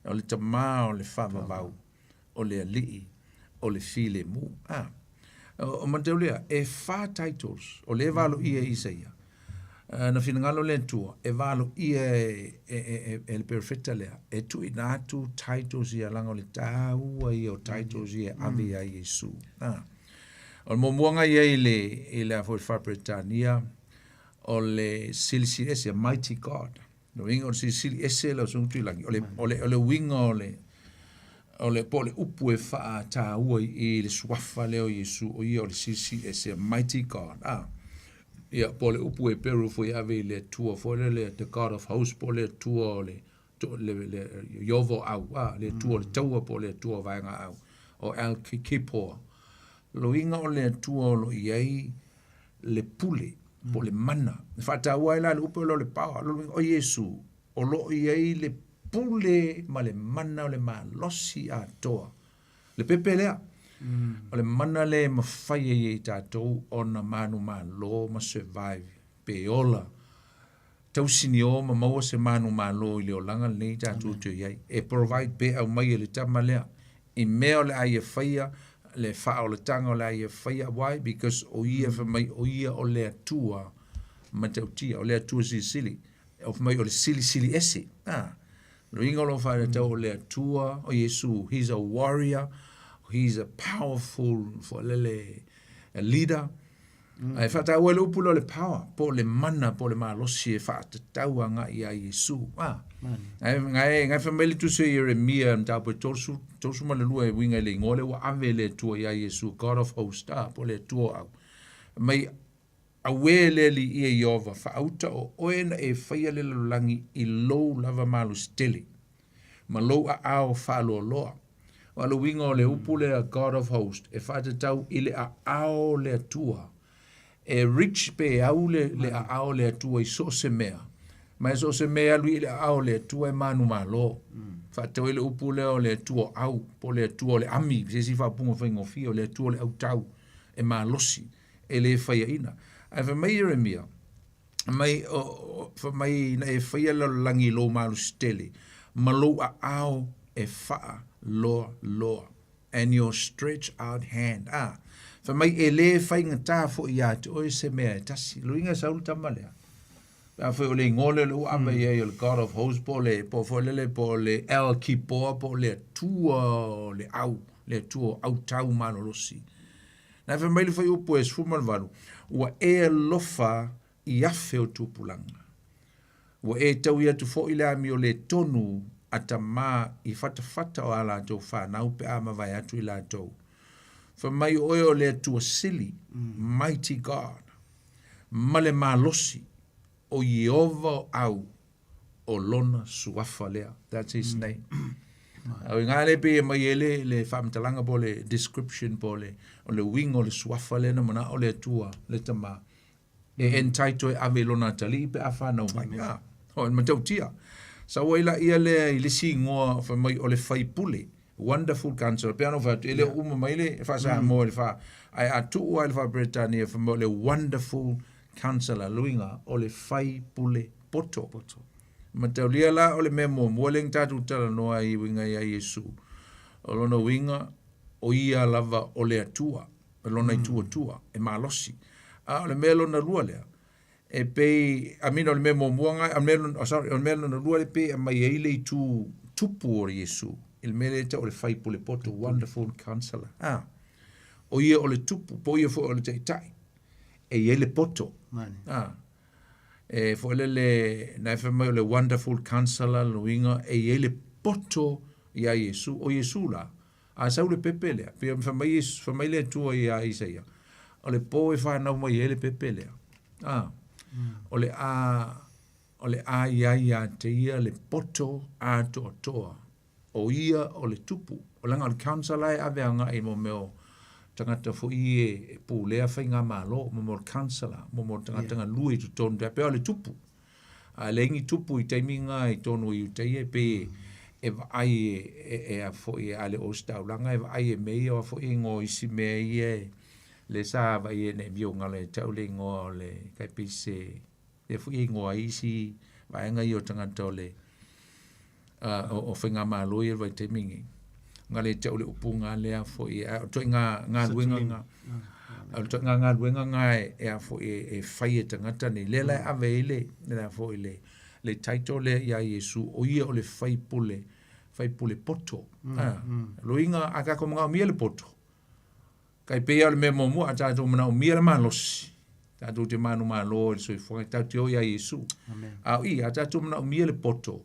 o le Tama o le faavavau, o le Alii o le filemu. A, o manatua lea, e fa titles o lea e valoia e Isaia. Na finagalo le Atua e valoia e, e, e, e le perofeta lea, e tuuina atu titles ia leaga o le taua ia o titles ia e ave ia Iesu. A, o le muamuaga ia i le, i le a foi Faa-Peretania, o le Silisili Ese, Mighty God. Le uiga o le silisili ese lau Susuga Tuilagi, o le, o le, o le uiga o le, o le, po o le upu e faataua i le suafa lea o Iesu, o ia o le silisili ese, mighty God. Ah. Ia, po o le upu Heperu foi e ave i le Atua foi lea, le the God of hosts, po o le Atua o le, to, le, le, Iovo au, ah, le Atua o le taua, po o le Atua o vaega au, o El Kippur. Loiga o le Atua o lo o i ai le pule, po o le mana. E faataua ai la le upu o le power, lona uiga o Iesu, o lo o i ai le pule ma le mana o le malosi atoa. Le pepe lea, o le mana lea e mafai ai e i tatou ona manumalo ma survive pe ola. tausinio ma maua se manumalo i le olaga lenei tatou te i ai. E provide pe aumai e le tama lea i mea o le a ia faia, le faaolataga o le a ia faia. Why? Because o ia fai mai o ia o le Atua matautia, o le Atua silisili. O fai mai o le silisili ese. Ah. Le uiga o lou faatatau o le Atua o Iesu, he's a warrior, he's a powerful foi lele a leader. Ae faataua ai le upu lea o le power, po o le mana, po o le malosi e faatatau agai iā Iesu. Ah. Ae gae, gae fai mai le tusi o Ieremia, mataupu e 32 e uiga i le igoa lea ua ave e le Atua iā Iesu, God of host, ah, po o le Atua o au. Mai auē le Alii ia Ieova, faauta o oe na e faia le lalolagi i lou lava malosi tele, ma lou aao faaloaloa. Aua o le uiga o le upu lea God of host, e faatatau i le aao o le Atua. E reach pe e au le, le aao o le Atua i so o se mea. Ma e so o se mea e alu i le aao o le Atua e manumalo. Faatatau ai le upu lea o le Atua o au, po o le Atua o le ami, se isi faaupuga faigofie, o le Atua o le autau, e malosi, e le faiaina. Ae fai mai Ieremia, mai, o, fai mai na e faia le lalolagi i lou malosi tele, ma lou aao e faaloaloa. And your stretch out hand. Ah, fai mai e lē faigata foi iā te oe se mea e tasi. Lo uiga e sau le tama lea. Pe afai o le igoa lea o lea ua ave i ai o le God of Hosts, po o le, po o foi lele, po o le El Kipoa, po o le Atua o le au, le Atua o autau malolosi. Na fai mai le fuaiupu e 18, Ua e alofa i afe o tupulaga. Ua e taui atu foi le amio lē tonu a tamā i fatafata o a latou fanau pe a mavae atu i latou. Fai mai o oe o le Atua sili, mighty God, ma le malosi, o Ieova o au, o lona suafa lea. That's his name. Au i ngā le pei e mai e le, le faamatalaga po o le description po o le, o le uiga o le suafa lea na manao le Atua, le Tama, e entitle e ave i lona atalii pe a whanau mai. Ah, o le matautia. Sau ai laia lea i le isi igoa fai mai o le faipule, wonderful counselor. Pe ana fai atu, e le o uma mai le faa-Samoa i le faa, ae a tuu lava i le faa-Peretania fai mai o le wonderful counselor, luiga o le faipule poto. Poto. Mataulia la o le mea muamua lea na tatou talanoa ai i uiga ia Iesu. O lona uiga, o ia lava o le Atua, o lona itu Atua, e malosi. A o le mea lona lua lea, e pei, I mean o le mea muamua nga, o le mea lona, oh, sorry, o le mea lona lua lea e pei e aumai ai le itu tupu o Iesu, i le mea lea e tau o le faipule poto, wonderful counselor. A, o ia o le tupu, po o ia foi o le taitai, e i ai le poto. A, e foi lele, na e fai mai o le wonderful counselor, lona uiga, e i ai le poto iā Iesu. O Iesu la, a sau le pepe lea, pei ona fai mai Iesu, fai mai le Atua iā Isaia, o le pō e whanau mai ai le pepe lea. A, o le a, o le a i ai ia te ia le poto atoatoa. O ia o le tupu. O leaga o le counselor e ave agai i mo mea o tagata foi ia e pulea faigamalo, mo mea o le counselor, mo mea o tagata galue i totonu, tai pei o le tupu. A e leai ni tupu i taimi na i totonu o Iutaia e pei e vaai e, e a foi e ale o se taulaga e vaai e mea ia o a foi igoa o isi mea ia e le sa vaai e nei mio galo e tau le igoa o le tai pei se lea foi e igoa ai isi vaega ia o tagata o le o faigamalo ia i le vaitaimi lenei. Nga le tau le upu nga lea foi a o ituaiga galuega nga o le ituaiga galuega nga e a foi e fai e tagata nei. Lea la e ave ai le le a foi le le title lea iā Iesu o ia o le faipule faipule poto. Loiga a tatou manaomia le poto, Tai pei lava o le mea muamua, a tatou manaomia le malosi, tatou te manumalo i le soifuaga, tatou te o iā Iesu. A o i, a tatou manaomia le poto,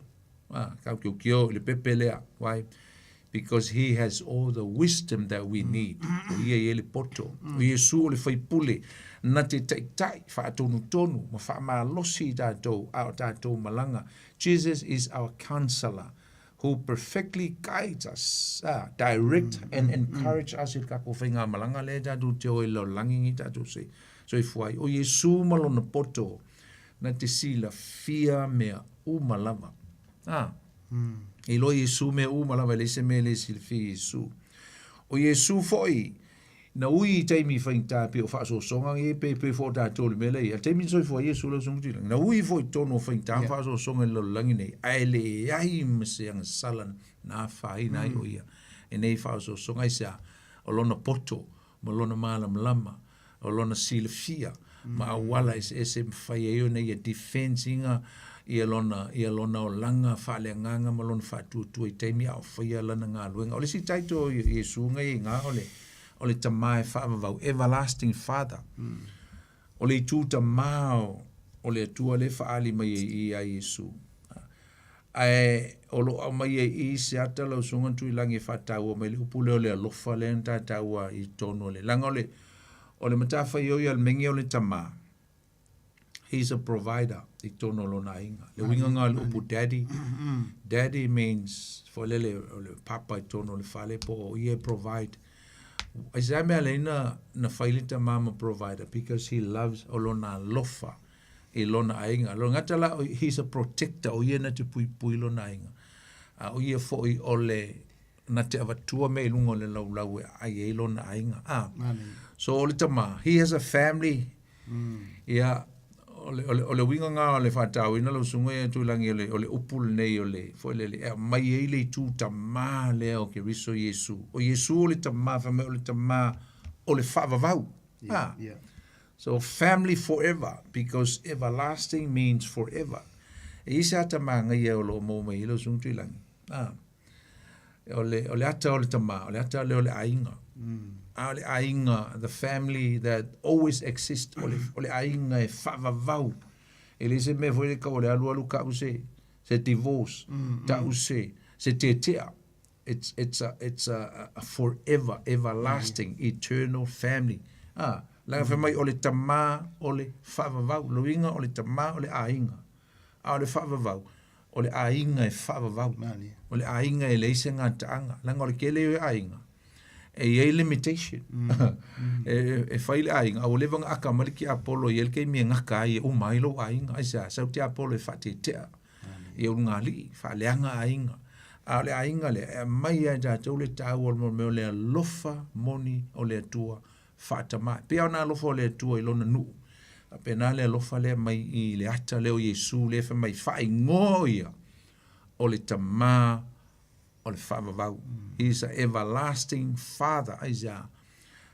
a, tatou te kiokio i le pepe lea. Why? Because he has all the wisdom that we need. O ia e i ai le poto. O Iesu o le faipule na te taitai, faatonutonu ma faamalosi i tatou a o tatou malaga. Jesus is our counselor. who perfectly guides us, direct and encourage us i le tatou faigamalaga lea tatou te o i le lalolagi nei tatou se soifua ai. O Iesu ma lona poto na te silafia mea uma lava. Ah. E iloa Iesu mea uma lava, e leai se mea e le silafia e Iesu. O Iesu foi Na ui i taimi faigata pei o faasoasoga nei pe pei foi o tatou i le mea lea e i ai. A o le taimi na soifua ai Iesu lau Susuga Tuilagi, na ui foi i totonu o faigata ma faasoasoga i le lalolagi nei, ae leai ma se agasala na afaina ai o ia i nei faasoasoga. Aisea? O lona poto ma lona malamalama, o lona silafia ma auala eseese e mafai ai ona ia defense ina ia lona, ia lona olaga faaleagaga ma lona faatuatua i taimi a o faia lana galuega. O le isi title o Iesu na i ai ina, o le, o le Tama e faavavau, everlasting Father. O le itu tamā o le Atua lea e faaali mai ai i ia Iesu. Ae o lo o aumai ai i i se ata lau Susuga Tuilagi e faataua mai le upu lea o le alofa lea na ta taua i totonu o le leaga o le o le matafaioi a le mea o le tamā he's a provider i totonu o lona aiga. Le uiga lena o le upu daddy, daddy means foi lele o le papa i totonu o le fale po o ia e provide. Aisea mea ala ai na na fai le tamā ma provider because he loves o lona alofa i lona aiga. Le gata la, he's a protector, o ia na te puipui lona aiga. A o ia foi o le na te avatua mea i luga o le laulau e aai ai lona aiga. A. So o le tama, he has a family. Ia, o le, o le, o le uiga nga o le faatauina lau susuga ia Tuilagi o le, o le upu lenei o le, foi lele, e aumai ai le itu tamā lea o Keriso Iesu. O Iesu o le tamā, fai mai o le tamā o le faavavau. Yeah, yeah. So family forever because everlasting means forever. E i ai se ata māgaia o lo o maua mai ai lau Susuga Tuilagi. A, o le, o le ata o le tamā, o le ata lea o le aiga. A o le aiga, the family that always exist, o le, o le aiga e faavavau. E le se mea foi le kau o le alualu kau se, se divorce, tau se, se tetea. It's, it's a, it's a, a forever, everlasting, eternal family. Ah, leaga fai mai o le tamā o le faavavau. Lona uiga o le tamā o le aiga. A o le faavavau, o le aiga e faavavau. O le aiga e leai se gataaga. Leaga o le tele o aiga, e i ai limitation. E, e fai le aiga, a ua leva ona aka mai le tiapolo e i ai le taimi e gata ai e uma ai lou aiga. Aisea? Sau tiapolo e faatetea. Ia ulugalii, faaleaga aiga. A o le aiga lea, e aumai ia i tatou le taua o le mea o le alofa moni o le Atua faatamā. E pei lava ona alofa o le Atua i lona nuu, faapena le alofa lea mai i le ata lea o Iesu lea fai mai faaigoa o ia o le Tamā o le faavavau. He is a everlasting father. Aisea?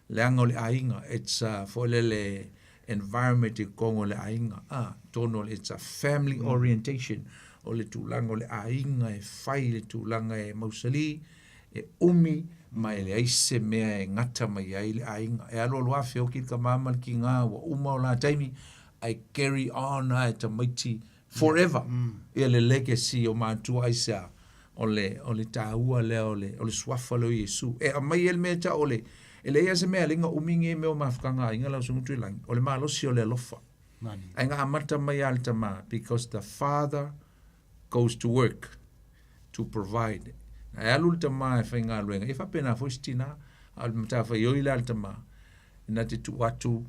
Leaga o le aiga, it's a foi lele environment i totonu o le aiga, a, totonu o le, it's a family orientation, o le tulaga o le aiga e fai le tulaga e mausali, e umi, ma e leai se mea e gata mai ai le aiga. E alualu lava feoki le tama ma le tiga, ua uma o la taimi, ae carry on lava e tamaiti forever ia le legacy o matua aisea? O le, o le taua lea o le, o le suafa lea o Iesu. E aumai ai le mea e tau o le, e leai lava se mea e ala ai ona umi nei mea o mafutaga a aiga lau Susuga Tuilagi, o le malosi o le alofa. Ae na amata mai lava le tama, because the father goes to work to provide. Ae alu le tama e faigaluega, e faapena foi si tina, a o le matafaioi la a le tama, na te tuu atu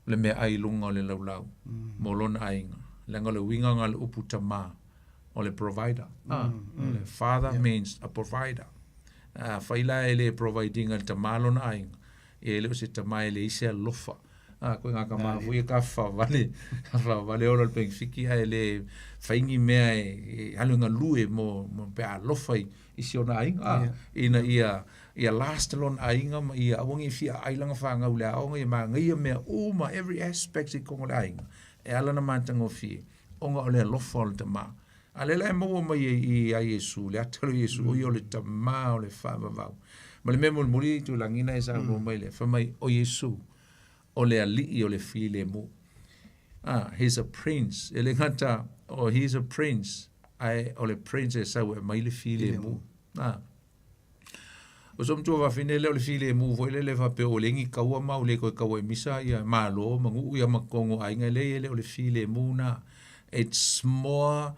le meaai i luga o le laulau mo lona aiga, leaga o le uiga lena o le upu tama, o le provider. Ah, o le father means a provider. Afai la e le provide ina e le tama lona aiga, ia e le o se tama e leai se alofa. Ah, koe ngā tama foi e ka whawale, ka whawale ola le pengfiki ae le whai ni mea e, e alu e galue mo, mo pe alofa i, i si ona aiga. Ah, ina ia, ia last lona aiga ma ia aua ne i fia aai lana whanau le aoga, ia magaia mea uma, every aspect i totonu o le aiga. E ala ona matagofie, ona o le alofa o le tama. A lea la e maua mai ai i ia Iesu, le ata o Iesu, o ia o le Tamā o le faavavau. Ma le mea mulimuli, Tuilagi na e saunoa mai lea, fai mai, o Iesu, o le Alii o le filemu. Ah, he's a prince. E le gata, oh, he's a prince, ae o le prince e sau e aumai le filemu. Ah. O so matua fafine lea o le filemu foi lele faapea ua leai ni kaua ma ua le toe kaua i misa ia malo ma nuu ia ma totonu o aiga leai e le o le filemu na. It's more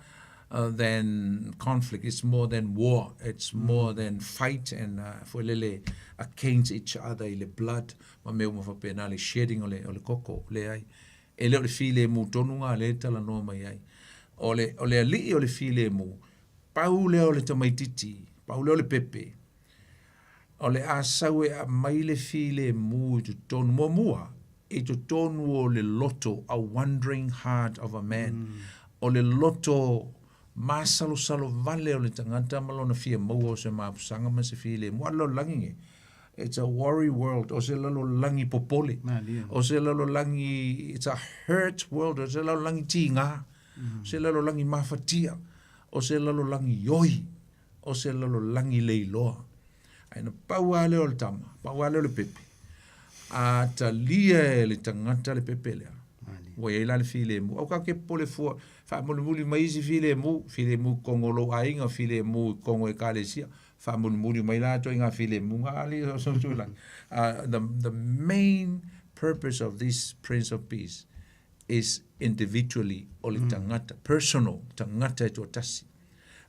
than conflict, it's more than war, it's more than fight and foi lele against each other i le blood ma mea uma faapena le shedding o le o le koko, leai. E le o le filemu tonu na lea e talanoa mai ai. O le o le alii o le filemu, Pau lea o le tamaititi, pau lea o le pepe. O le a sau e aumai le filemu i totonu, muamua, i totonu o le loto, a wandering heart of a man, o le loto masalosalo vale o le tagata ma lona fia maua o se mapusaga ma se filemu. A o le lalolagi nei, it's a worry world, o se lalolagi popole, o se lalolagi, it's a hurt world, o se lalolagi tiga, o se lalolagi mafatia, o se lalolagi oi, o se lalolagi leiloa. Ae na pau lava lea o le tama, pau lava lea o le pepe, a talia e le tagata le pepe lea, ua i ai la le filemu. Aua tatou te popole fua, faamulimuli mai isi filemu, filemu i totonu o lou aiga, filemu i totonu o ekalesia, faamulimuli mai la ituaiga filemu na alii o so tulaga. The main purpose of this Prince of Peace is individually o le tagata, personal, tagata e toatasi.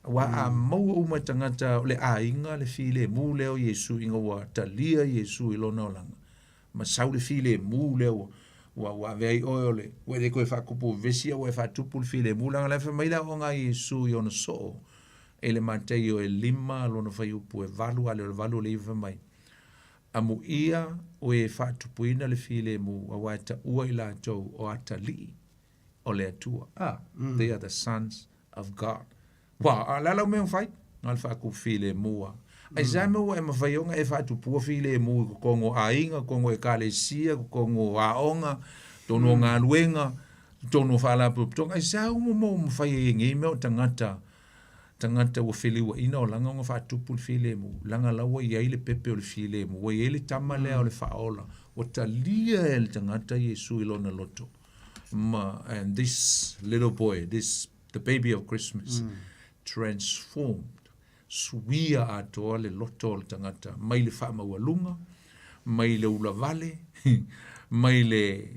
Aua a maua uma e tagata o le aiga le filemu lea o Iesu ina ua talia Iesu i lona olaga, ma sau le filemu lea ua ua ua avea ai oe o le ua e le toe faatupu vevesi a ua e faatupu le filemu leaga o la e fai mai le aoaoga a Iesu i ona soo i le Mataio e 5 lona fuaiupu e 8 a le o le 8 o le 9 fai mai, Amuia o e faatupuina le filemu aua e taua i latou o atalii o le Atua. Ah, they are the sons of God. Ua, a o le a lau mea e mafai? Na o le faatupu filemu lava. Aisea mea ua e mafai ona e faatupua filemu i totonu o aiga, totonu o ekalesia, totonu o aoga, totonu o galuega, totonu o faalapotopotoga? Aisea uma mea ua mafai ai e nei mea o tagata tagata ua feliuaina olaga ona faatupu le filemu, leaga la ua i ai le pepe o le filemu, ua i ai le tama lea o le faaola, ua talia e le tagata Iesu i lona loto. Ma, and this little boy, this, the baby of Christmas, transformed, suia atoa le loto o le tagata, mai le faamaualuga, mai le ulavale, mai le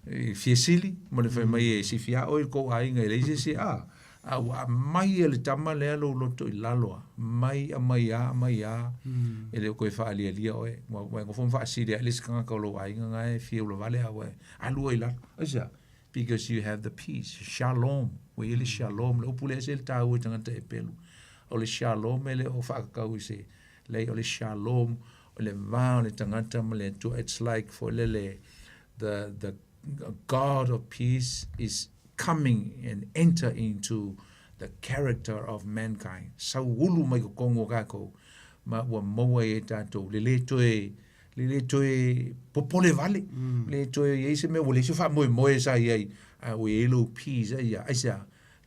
e fia sili ma le fai mai e sifia oe i le kou aiga e leai se isi a a ua aumai e le tama lea lou loto i lalo a mai aumai a aumai a e le o toe faalialia oe ua ua e nofo ma faasili ae le isi tagata o lou aiga na e fia ulavale a ua e alu ai i lalo aisea because you have the peace shalom ua i ai le shalom le upu lea e ese le taua i tagata e pelu o le shalom e le o faatatau i se leai o le shalom o le va o le tagata ma le Atua it's like foi lele the the God of peace is coming and enter into the character of mankind sau ulu mai totonu o tatou ma ua maua ai e tatou le le toe le le toe popole vale le toe i ai se mea ua leai se faamoemoe sa i ai a ua i ai lou peace aia aisea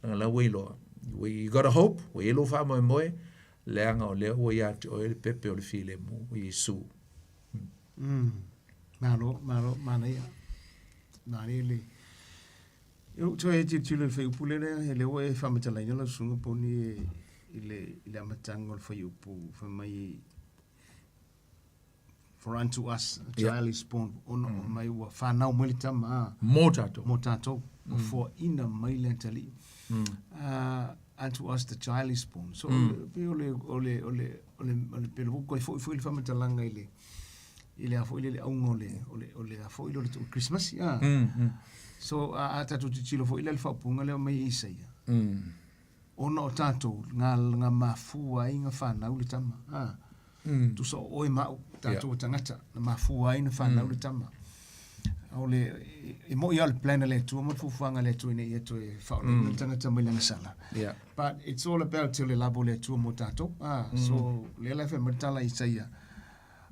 leaga la ua iloa you got a hope ua i ai lou faamoemoe leaga o lea ua ia te oe le pepe o le filemu o Iesu. Malo, malo, manaia. Manaia le... E lou toe tilotilo i le fuaiupu lea, lea, lea ua e faamatalaina lau susuga Poni i le, i le amataga o le fuaiupu fai mai For unto us a child is born, ona mm. mai ua whanau mai le tama a. Mō tātou. Mō tātou. Mm. Ua mai le atalii. Mm. Unto us the child is born. So, mm. pe o le, o le, o le, o le, o le, pe le koe foi foi le whamatalanga i le, i le a foi le le aunga o le, o le, o le a foi le o le Christmas. Ah. Mm, mm. So, a, a tātou tilotilo foi le le whaupunga lea mai Isaia. Mm. Ona o tātou, ngā, ngā mafua ai ngā whanau le tama. Ah. Tusa o oe ma au, tatou o tagata, na mafua ai na fanau le tama. O le, e mo'i lava o le plan a le Atua ma le fuafuaga a le Atua ina ia toe faaolaina le tagata mai lana sala. But it's all about le lava o le Atua mo tatou. Ah, so, lea la e fai mai le tala a Isaia,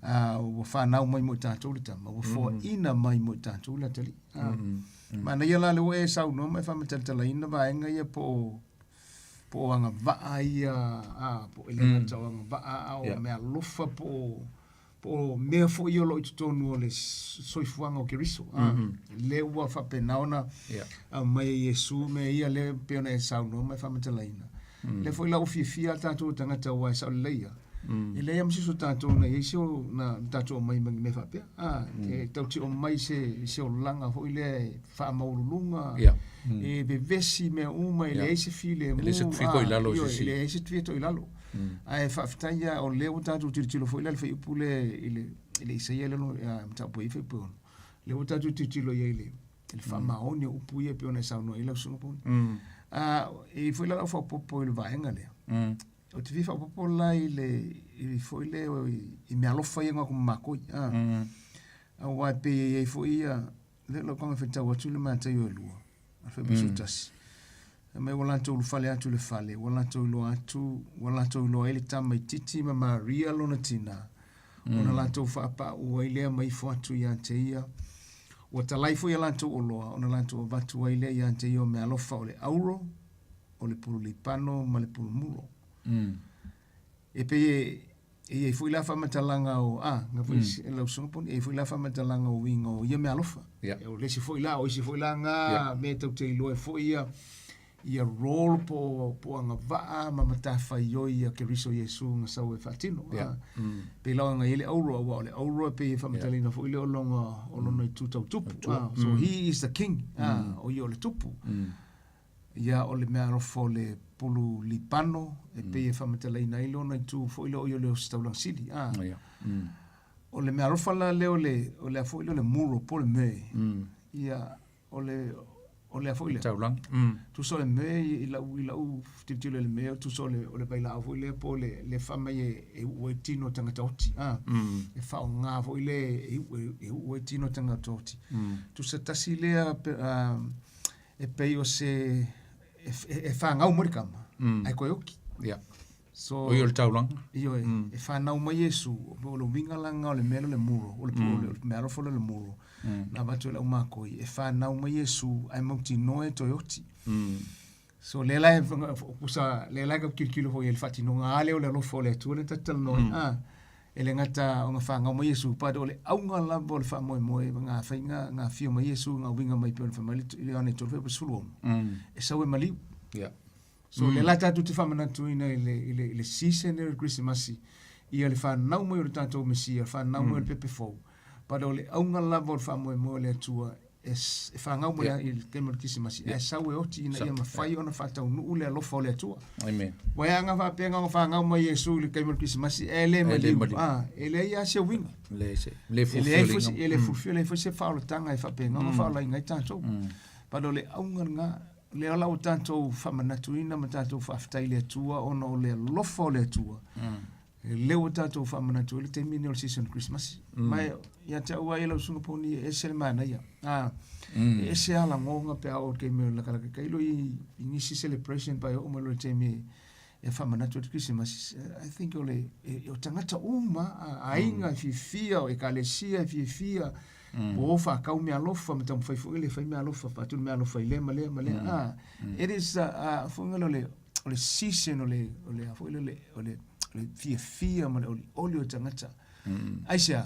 ah, ua fanau mai mo i tatou le tama, ua foaina mai mo i tatou le atalii. Ah, manaia la lea ua e saunoa ma e faamatalatalaina vaega ia po o po o agavaa ia, a, po o e le gata o agavaa, a o meaalofa, po o, po o mea foi ia o lo o i totonu o le soifuaga o Keriso. A, lea ua faapena ona aumai e Iesu mea ia lea e pei ona e saunoa ma e faamatalaina. Lea foi la ua fiafia lava tatou tagata aua e sao lelei lava. E leai lava ma se isi o tatou na i ai se o, na tatou aumai ma ni mea faapea. A, e tatou te omai i se, i se olaga foi lea e faamaualuluga, e vevesi mea uma, e leai se filemu. E leai se fito i lalo o se isi. E leai se fito i lalo. Ae faafetai lava o lea ua tatou tilotilo foi la i le fuaiupu lea i le, i le Isaia lea o mataupu ai fuaiupu e 6. Lea ua tatou tilotilo i ai i le, i le faamaoni o upu ia e pei ona e saunoa ai lau Susuga Poni. E i ai foi la lau faaopoopo i le vaega lea. Ou te fia faaopoopo la i le, i foi lea i meaalofa ia ga ma makoi. Auā e pei e i ai foi ia, lea lau taga faitau atu le Mataio e 2, 11. Fai mai ua latou ulufale atu i le fale, ua latou iloa atu, ua latou iloa ai le tama itiiti ma Maria lona tinā, ona latou faapaau ai lea ma ifo atu ia te ia. Ua talai foi a latou oloa, ona latou avatu ai lea ia te ia o meaalofa o le auro, o le pulu lipano ma le pulu muro. E pei e E i ai foi la faamatalaga o, a, na foi lau susuga Poni, e i ai foi la faamatalaga o uiga o ia meaalofa. Yeah. O le isi foi la, o isi foi la nga mea tatou te iloa ai foi ia, ia role po o, po o agavaa ma matafaioi a Keriso Iesu na sau e faatino. Yeah. A, pei la ona i ai le auro, aua o le auro e pei e faamatalaina foi lea o lona, o lona itu tau tupu. A, so he is the king, a, o ia o le tupu. Ia o le meaalofa o le pulu lipano e pei e faamatalaina ai lona itu foi lea o ia o le Ositaulaga Sili. A. O le meaalofa la lea o le o le a foi lea o le muro po o le myrrh. Ia o le o le a foi lea. Taulaga. Tusa o le myrrh i lau i lau tilotilo i le myrrh tusa o le o le vailaau foi lea po o le le fai mai e uu ai tino o tagata oti. A. E faaaoga foi lea e uu e uu ai tino o tagata oti. Tusa tasi lea e pei o se e fanau mai le tama ae toe oti. Ia. So O ia o le taulaga. Ioe, e fanau mai Iesu, o le uiga la lena o le mea lea o le muro, o le meaalofa lea o le muro, na avatu e le aumakoi, e fanau mai Iesu ae mautinoa e toe oti. So lea la e pusa lea la e tau tilotilo foi i le faatinoga lava lea o le alofa o le Atua lea ta te talanoa ai, a, e le gata ona fanau mai Iesu, but o le auga lava o le faamoemoe ma ngā faiga, ngā afio mai Iesu, ngā uiga mai pei ona fai mai le Ioane 3:16, e sau e maliu. Yeah. So lea la tatou te faamanatuina i le, i le, i le season lea o le Kerisimasi, ia le fanau mai o le tatou Mesia, le fanau mai o le pepe fou, but o le auga lava o le faamoemoe o le Atua, e fanau mai i le taimi o le Kerisimasi, ae sau e oti ina ia mafai ona faataunuu le alofa o le Atua. Amen. Ua e aga faapea na ona fanau mai Iesu i le taimi o le Kerisimasi, ae le maliu. Ah, e leai lava se uiga. Le se, le fulfilling. E le fulfill ai foi se faaolataga e faapena ona faaolaina ai tatou. But o le auga lena, lea la ua tatou faamanatuina ma tatou faafetai i le Atua ona o le alofa o le Atua. Lea ua tatou faamanatu ai le taimi lenei o le season Kerisimasi. Ma ia te au lava ia lau Susuga Poni, e ese le manaia. E ese lava lagona pe a oo i le taimi o le lakalaka. Tailo i nisi celebration pa e oo mai loa i le taimi e faamanatu ai le Kerisimasi. I think o le, o tagata uma, aiga e fiafia, o ekalesia e fiafia, o faatau meaalofa ma taumafai foi e fai meaalofa, faatu le meaalofa i lea ma lea ma lea. It is a foi lea o le o le season o le o le a foi lea o le o le fiafia ma le olioli o tagata. Aisea?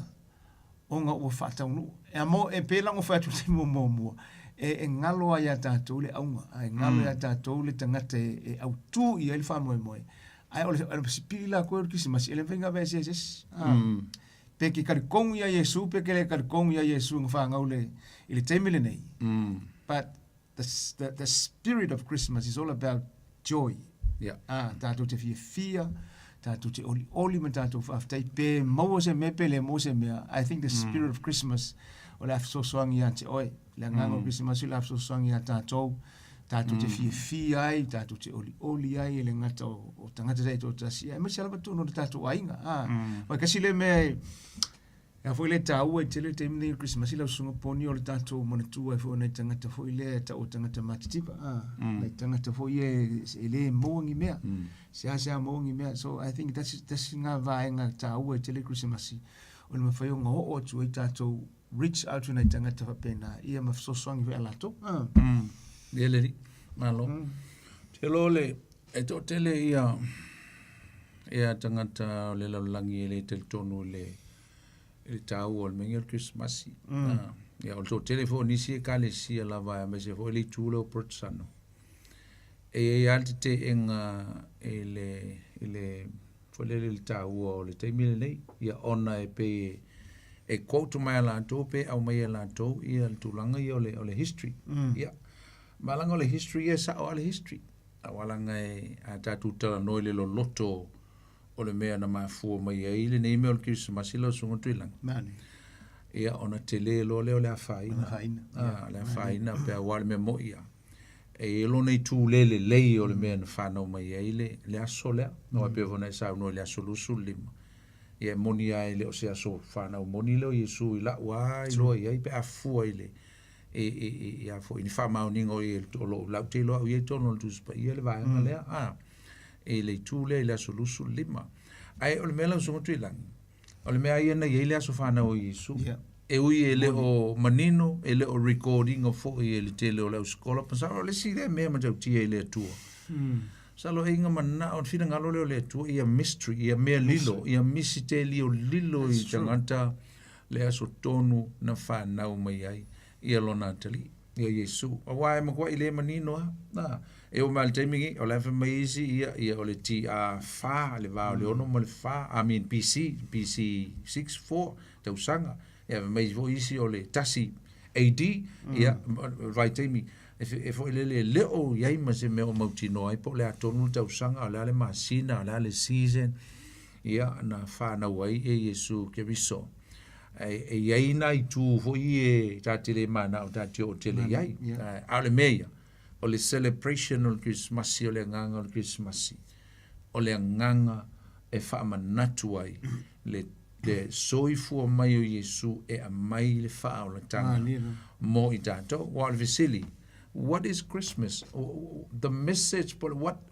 Ona ua faataunuu. E a mo e pei la ona fai atu i le taimi muamua, e galo lava ia tatou le auga, a e galo ia tatou le tagata e autu i ai le faamoemoe. Ae o le o le sipili latou o le Kerisimasi, e le mafai ona aveesea e se isi. Pe ke talitonu ia Iesu pe ke le talitonu ia Iesu na fanau le i le taimi lenei. But the, the, the spirit of Christmas is all about joy. Yeah. Ah, tātou te fiafia, tātou te olioli ma tātou faafetai, pe maua se mea, pe le maua se mea. I think the spirit of Christmas, o le a fesoasoani ia te oe. Le agaga o Kerisimasi o le a fesoasoani ia tātou, tātou te fiafia ai, tātou te olioli ai, e le gata o, o tagata taitoatasi, aemaise lava totonu o le tātou aiga. Ah, mm. Kasi le mea e, E a foi le taua i tele taimi nei o Kerisimasi lau susuga Poni o le tatou manatua ai foi o nai tagata foi lea e tau o tagata matitiva a nai tagata foi ia e le maua ni mea seasea maua ni mea so I think that's that's ngā vaega taua i tele Kerisimasi o le mafai ona oo atu ai tatou reach out to nai tagata faapena ia ma fesoasoani foi a latou a. Ia le alii, malo. Te iloa o le e toatele ia Ia tagata o le lalolagi e le talitonu i le i le taua o le mea lenei o le Kerisimasi. Ia o le toatele foi o nisi ekalesia lava aemaise foi le itu lea o Peretasano, e i ai lava le tete'ega i le i le foi lele i le taua o le taimi lenei, ia ona e pei e quote mai e latou pe aumai e latou ia le tulaga ia o le o le history. Ia ma leaga o le history ia e sa'o lava le history. Aua leaga e a tatou talanoa i le loloto o le mea na mafua mai ai lenei mea o le Kerisimasi lau Susuga Tuilagi. Mane. Ia, ona tele loa lea o le afaina. Afaina. Ah, le afaina pe aua le mea moi ia. E i ai lona itu le lelei o le mea na fanau mai ai le, le aso lea. Mm. Aua pei foi ona e saunoa i le aso 25. Ia e moni lava e le o se aso fanau moni lea o Iesu i la'u lava iloa i ai pe a fua i le i i i i a foi ni faamaoniga o i ai o lo o lau te iloa au i ai i totonu o le Tusi Paia le vaega lea a i le itu lea i le aso 25. Ae o le mea lau Susuga Tuilagi, o le mea lava ia na i ai le aso fanau o Iesu. E ui e le o manino, e le o record ina foi e le tele o le ausikola, masalo o le isi lea mea matautia i le Atua. Masalo e iga manao le finagalo lea o le Atua ia mystery, ia mea lilo, ia misitelio lilo i tagata le aso tonu na fanau mai ai ia lona atalii, ia Iesu. Aua e matuai le manino lava. Na, e oo mai lava i le taimi lenei, o la e fai mai isi, ia, ia o le TR 4, le va o le 6 ma le 4, I mean BC, BC 6, 4 tausaga. Ia fai mai foi isi o le 1 AD, ia, vaitaimi, e foi lele e le o i ai ma se mea o mautinoa ai po o le a tonu le tausaga, o le a le masina, o le a le season, ia, na fanau ai e Iesu Keriso. E, e i ai nai itu foi e ta te le manao ta te oo tele i ai. A o le mea ia, o le celebration o le Kerisimasi, o le agaga o le Kerisimasi, o le agaga e faamanatu ai le le soifua mai o Iesu e aumai le faaolataga mo i tatou. Aua o le fesili, what is Christmas? The message, but what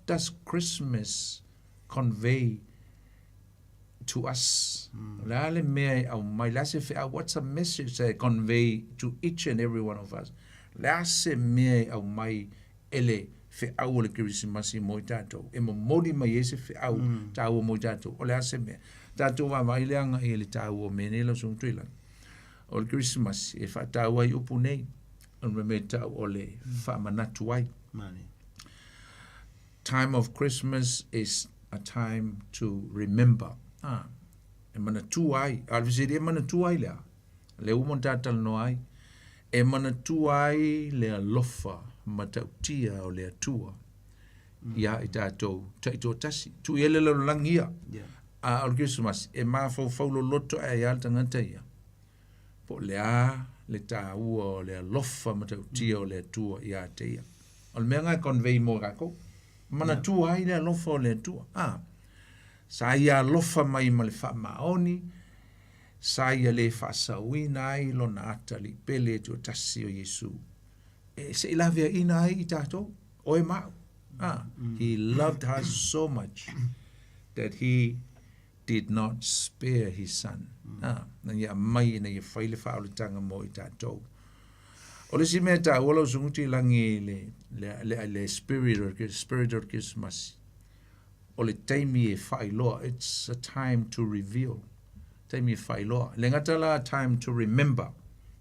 does Christmas convey to us? O le a le mea e aumai, le a se feau, what's the message that convey to each and every one of us? Le a se mea e aumai e le feau o le Kerisimasi mo i tatou, e momoli mai ai se feau taua mo i tatou, o le a se mea? Tatou vaavaai le agai i le taua o mea nei lau Susuga Tuilagi. O le Kerisimasi e faataua ai upu nei, o le mea tau o le faamanatu ai. Time of Christmas is a time to remember. Ah, e manatua ai, a o le fesili e manatua ai le a? Lea ua uma ona ta talanoa ai, e manatua ai le alofa matautia o le Atua iā i tatou taitoatasi. Tuu i ai le lalolagi ia. A o le Kerisimasi, e mafaufau loloto ae ai lava le tagata ia, po o le a le taua o le alofa matautia o le Atua iā te ia. O le mea lena e convey mo tatou. Manatua ai le alofa o le Atua. A, sa ia alofa mai ma le faamaoni, Sa ia le faasaoina ai lona atalii pele toatasi o Iesu, e se i laveaiina ai i tatou, oe ma au. Ah, he loved us so much that he did not spare his son. Ah, na ia aumai ina ia fai le faaolataga mo i tatou. O le isi mea taua lau Susuga Tuilagi i le, le, le, le spirit o le spirit o le Kerisimasi, o le taimi e faailoa, it's a time to reveal, taimi e faailoa. E le gata la time to remember,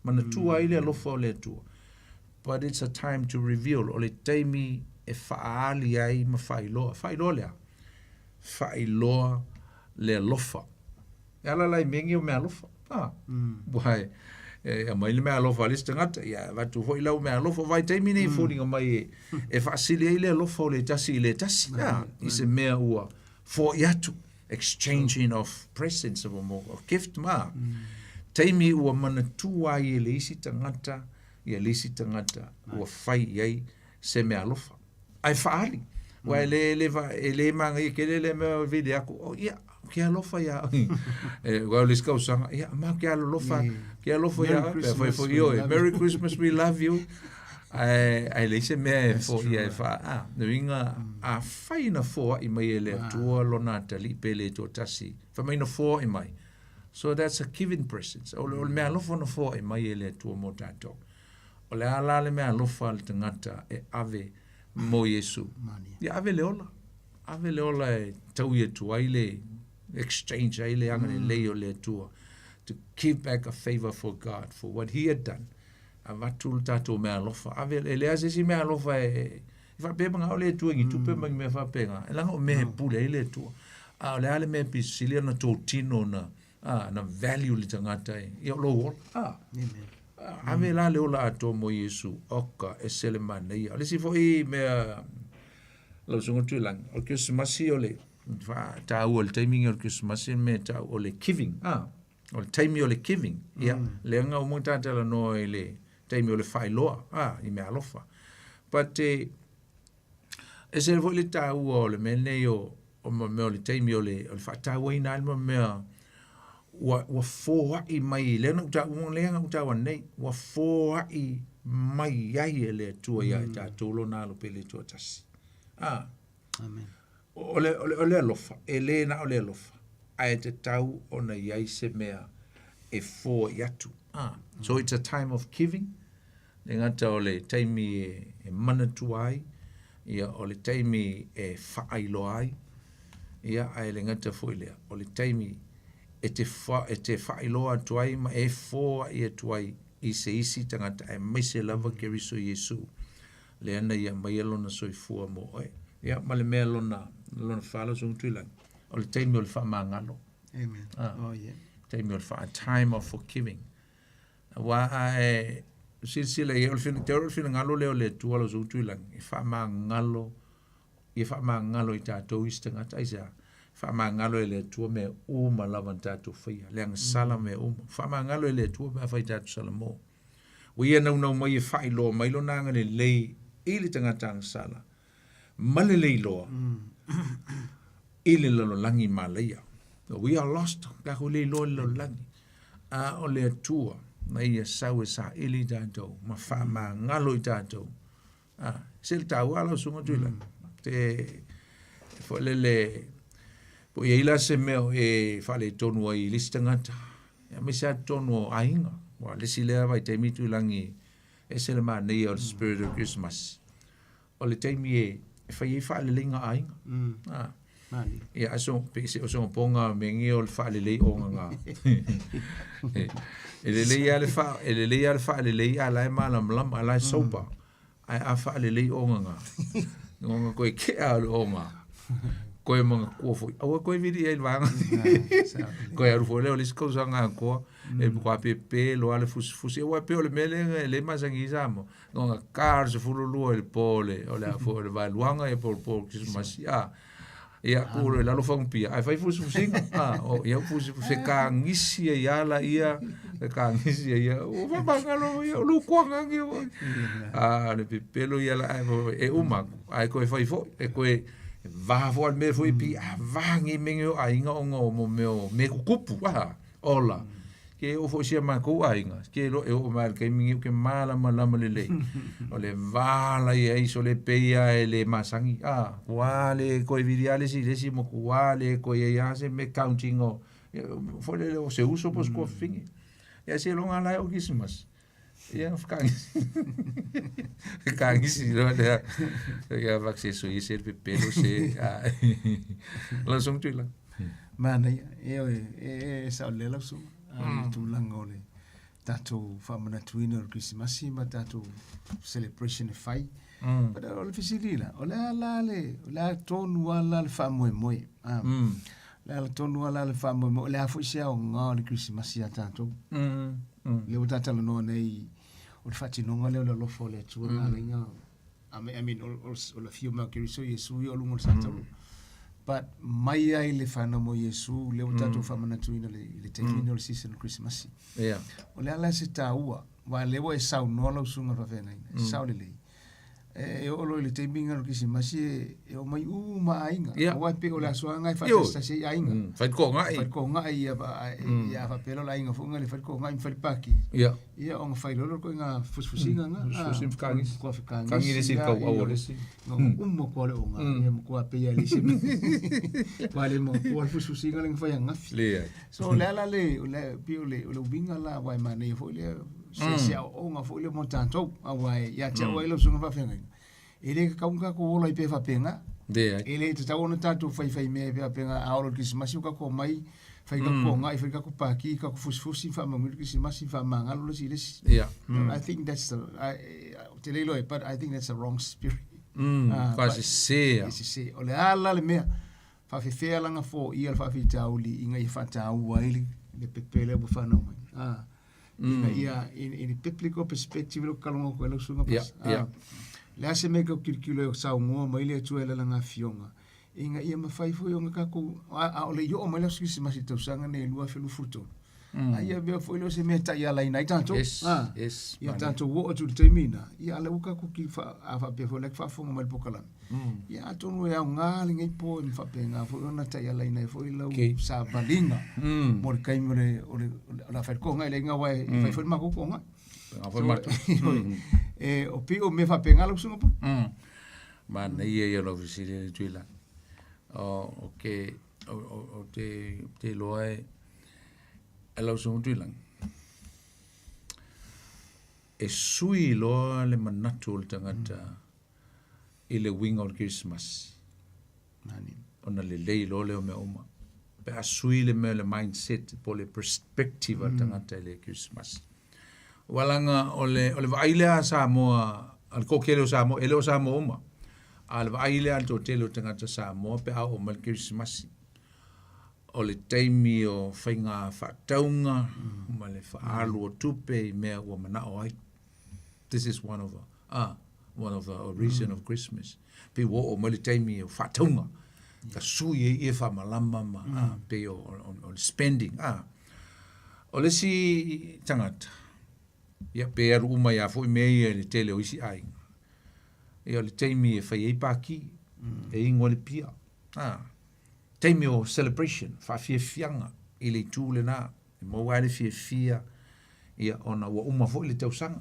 manatua ai le alofa o le Atua, but it's a time to reveal, o le taimi e faaali ai ma faailoa. Faailoa le a? Faailoa le alofa. E ala la i mea nei o meaalofa. A, ua e, e aumai le meaalofa a le isi tagata, ia avatu foi lau meaalofa. O vaitaimi nei e foliga mai e, e faasili ai le alofa o le tasi i le tasi, a, i se mea ua foai atu, exchanging of presents of, of gift ma. Taimi ua manatua ai e le isi tagata, ia le isi tagata ua fai i ai se meaalofa. Ae faaali. Aua e le, le, e le manaia tele le mea o vili atu, oh, ia, ke alofa iā oe. E, aua o le isi tausaga, ia, ma ke alolofa, ke alofa iā oe, pe fai foi oe, Merry Christmas, we love you. Ae, ae leai se mea e foia e wha, a, le uiga, afai na foai mai e le Atua lona atalii pele toatasi, fai mai na foai mai. So that's a given presence. O le, o le mea alofa na foai mai e le Atua mō tātou. O le a la le mea alofa a le tagata e ave mo Iesu? Ia ave le ola. Ave le ola e taui atu ai le exchange ai le agalelei o le Atua. To give back a favor for God for what he had done. Avatu le tatou mea alofa. Ave, e leai se isi mea alofa e, e faapea manao le Atua i ni tupe ma ni mea faapena. E leaga o mea e pule ai le Atua. A o le a le mea pito sili ona totino na A, na value le tagata e, ia o lou ola. A, Amen. ave la le ola atoa mo Iesu, oka, ese le manaia. O le isi foi mea, lau Susuga Tuilagi, o le Kerisimasi o le, faataua i le taimi lenei o le Kerisimasi le mea e tau o le giving, a, o le taimi o le giving, ia, lea na uma ona ta talanoa i le taimi o le faailoa, a, i meaalofa. But, e, ese foi le taua o le mea lenei o, O mo mea o le taimi o le o le faatauaina ai mo mea ua ua foai mai lea na ou taua lea na ou taua nei ua foai mai ai e le Atua ia i tatou lona alo pele toatasi. Ah. Amen. O le, o le, o le alofa, e le na o le alofa, ae tatau ona i ai se mea e foai atu. Ah. So it's a time of giving, le gata o le taimi e, e manatua ai, ia, o le taimi e faailoa ai, ia, ae le gata foi lea, o le taimi e te, fa, e te faailoa atu ai ma e foai atu ai i se isi tagata aemaise lava Keriso Iesu, lea na ia aumaia lona soifua mo oe. Ia, ma le mea lona, lona fa lau Susuga Tuilagi, o le taimi o le faamagalo. Amen. Ah, Oh, yeah. Taimi o le fa, time of forgiving. Aua a e silasila i ai, o le fina, te o le finagalo lea o le Atua lau Susuga Tuilagi, e faamagalo, ia faamagalo i tatou isi tagata, aisea? Faamagalo e le Atua mea uma lava na tatou faia, le agasala mea uma. Faamagalo e le Atua pe afai tatou salamo. Ua ia naunau mai e faailoa mai lona agalelei i le tagata agasala ma le leiloa i le lalolagi malaia. We are lost, tatou leiloa i le lalolagi. A o le Atua na ia sau e saili i tatou ma faamagalo i tatou. A, se le taua lau Susuga Tuilagi. Te foi lele po o i ai la se mea o e faaletonu ai i le isi tagata, aemaise lava totonu o aiga. Aua o le isi lea vaitaimi Tuilagi e ese le manaia o le spirit of Christmas. O le taimi e fai ai faaleleiga aiga. Ah. Ia aso pe se o sogopoga me ngi o le faalelei o nga. E lelei lava le fa e lelei lava le faalelei a la e malamalama a la e sober. Ae a faalelei o nga. Nga koe kea o le o nga. Koe manatua foi. Aua koe vili ai le vaega. Koe alu foi lea o le isi tausaga atoa e matua pepe loa le fusifusi. Aua e pei o le mea lea e le masani i Samoa. Ona ta le 12 i le po o le o le a foi o le vaeluaga ia po o le po o le Kerisimasi a. Ia tuu loa i lalo fagupia ae fai fusifusiga a o ia fusifusi fekagisi ai lava laia fekagisi ai lava ua faamagalo ia o lou kuaga agi foi. A o le pepelo ia la e uma atu ae toe fai foi e toe va foi a le mea foi pi a va nei mea nei o aiga ona o mo mea o mea tutupu a ola. Ke oo foi i si a matou aiga, ke loa e oo mai i le taimi lenei ou te malamalama lelei, o le va la i ai sole pei lava e le masani, a, ua le toe vili lava le isi i le isi ma ua le toe i ai lava se mea counting o, foi lele o se uso po o se tuafafine. Ia seiloga la e oo i Kerisimasi, ia ona fekagisi, fekagisi loa lea, ia faaseso ia se pepelo se, a, lau Susuga Tuilagi. Manaia, ioe, e sao lelei lau susuga, i le tulaga o le tatou faamanatuina o le Kerisimasi ma tatou celebration e fai. But o le fesili la, o le a la le, o le a tonu lava la le faamoemoe? O le a tonu lava la le faamoemoe? O le a foi se aoga o le Kerisimasi ia tatou? Lea ua ta talanoa nei, o le faatinoga lea o le alofa o le Atua na ala ai ona I mean, o le afio mai o Keriso Iesu ia o luga o le satauro. But mai ai le whanau mo Iesu, lea ua tatou faamanatuina i le taimi lenei o le season o Kerisimasi. O le a la se taua, aua lea ua e saunoa lau susuga i le faafeagaiga, e sao lelei. E oo loa i le taimi lena o le Kerisimasi e omai uma aiga. Aua e pei o le aso lava lena e faatasitasi ai aiga. Fai le toagai. Fai le toagai ia faapea loa le aiga foi lena e fai le toagai ma fai le paki. Ia ona fai loa lea o le ituaiga fusifusiga lena. Fusifusi ma fekagisi. Matua fekagisi. Kagi le isi i le tauau o le isi. Uma atu lava le oga. Ia matua pei lava e leai se mea. Matua le manatua le fusifusiga lea na fai ananafi. Leai. So o le a la le, o le, pei o le, o le uiga la aua e manaia foi lea, se aoaoga foi lea mo tatou, aua ia te au ai lau susuga faafeagaiga, e le tatau ona tatou ola ai pea faapena. Leai. E le tatau ona tatou faifai mea pea faapena, a ola i le Kerisimasi ua tatou omai, fai tatou toagai, fai tatou paki, tatou fusifusi, faamanuia le Kerisimasi, faamagalo le isi i le isi. I think that's the, I, ou te le iloa but I think that's the wrong spirit. Faasese lava. E sese. O le a la le mea, faafefea la ona foia le faafitauli ina ia faataua ai le pepe lea ua fanau mai. Ina ia, in a biblical perspective lea ou te talanoa atu ai lau susuga Pastor. Le a se mea e tau tilotilo ai o saunoa mai le Atua e ala i lana afioga, ina ia mafai foi ona tatou, a o le i oo mai le aso Kerisimasi i le tausaga lenei 2023. A ia mea foi lea o se mea e taialaina ai tatou. Yes, Ah. yes, Ia manaia. tatou oo atu i le taimi lena, ia a o lea ua tatou ki wha, a faapea foi o lea e faafofoga mai le polokalame. Ia atonu e aoga lenei po e faapena foi ona taialaina ai foi lau Okay. savaliga mo le taimi o le o le o le a fai le toga i le aiga aua e fai foi le matou toga. Pega foi matou. E o pei o mea faapena lau susuga Pule. Manaia ia o lau fesili le Tuila. O, o ke, o, o, o te, te iloa e, e lau susuga Tuilagi. E sui loa le manatu o le tagata i le uiga o le Kerisimasi. Ona lelei loa lea o mea uma. Pe a sui le mea le mindset po o le perspective a le tagata i le Kerisimasi. Aua leaga o le, o le vaai lea a Samoa, a le toatele o Samoa, e le o Samoa uma, a o le vaai lea a le toatele o tagata Samoa pe a oo mai le Kerisimasi, o le taimi o faiga faatauga ma le faaalu o tupe i mea ua manao ai. This is one of the, one of the reason of Christmas. Pei ua oo mai le taimi o faatauga, ka sui ai ia faamalama ma, pei o, o, o le spending. O le isi tagata, ia pe alu uma ai lava foi mea ia i le tele o isi aiga, ia o le taimi e fai ai paki, e inu ai le pia. Taimi o celebration, faafiafiaga i le itu lena, e maua ai le fiafia, ia, ona ua uma foi le tausaga.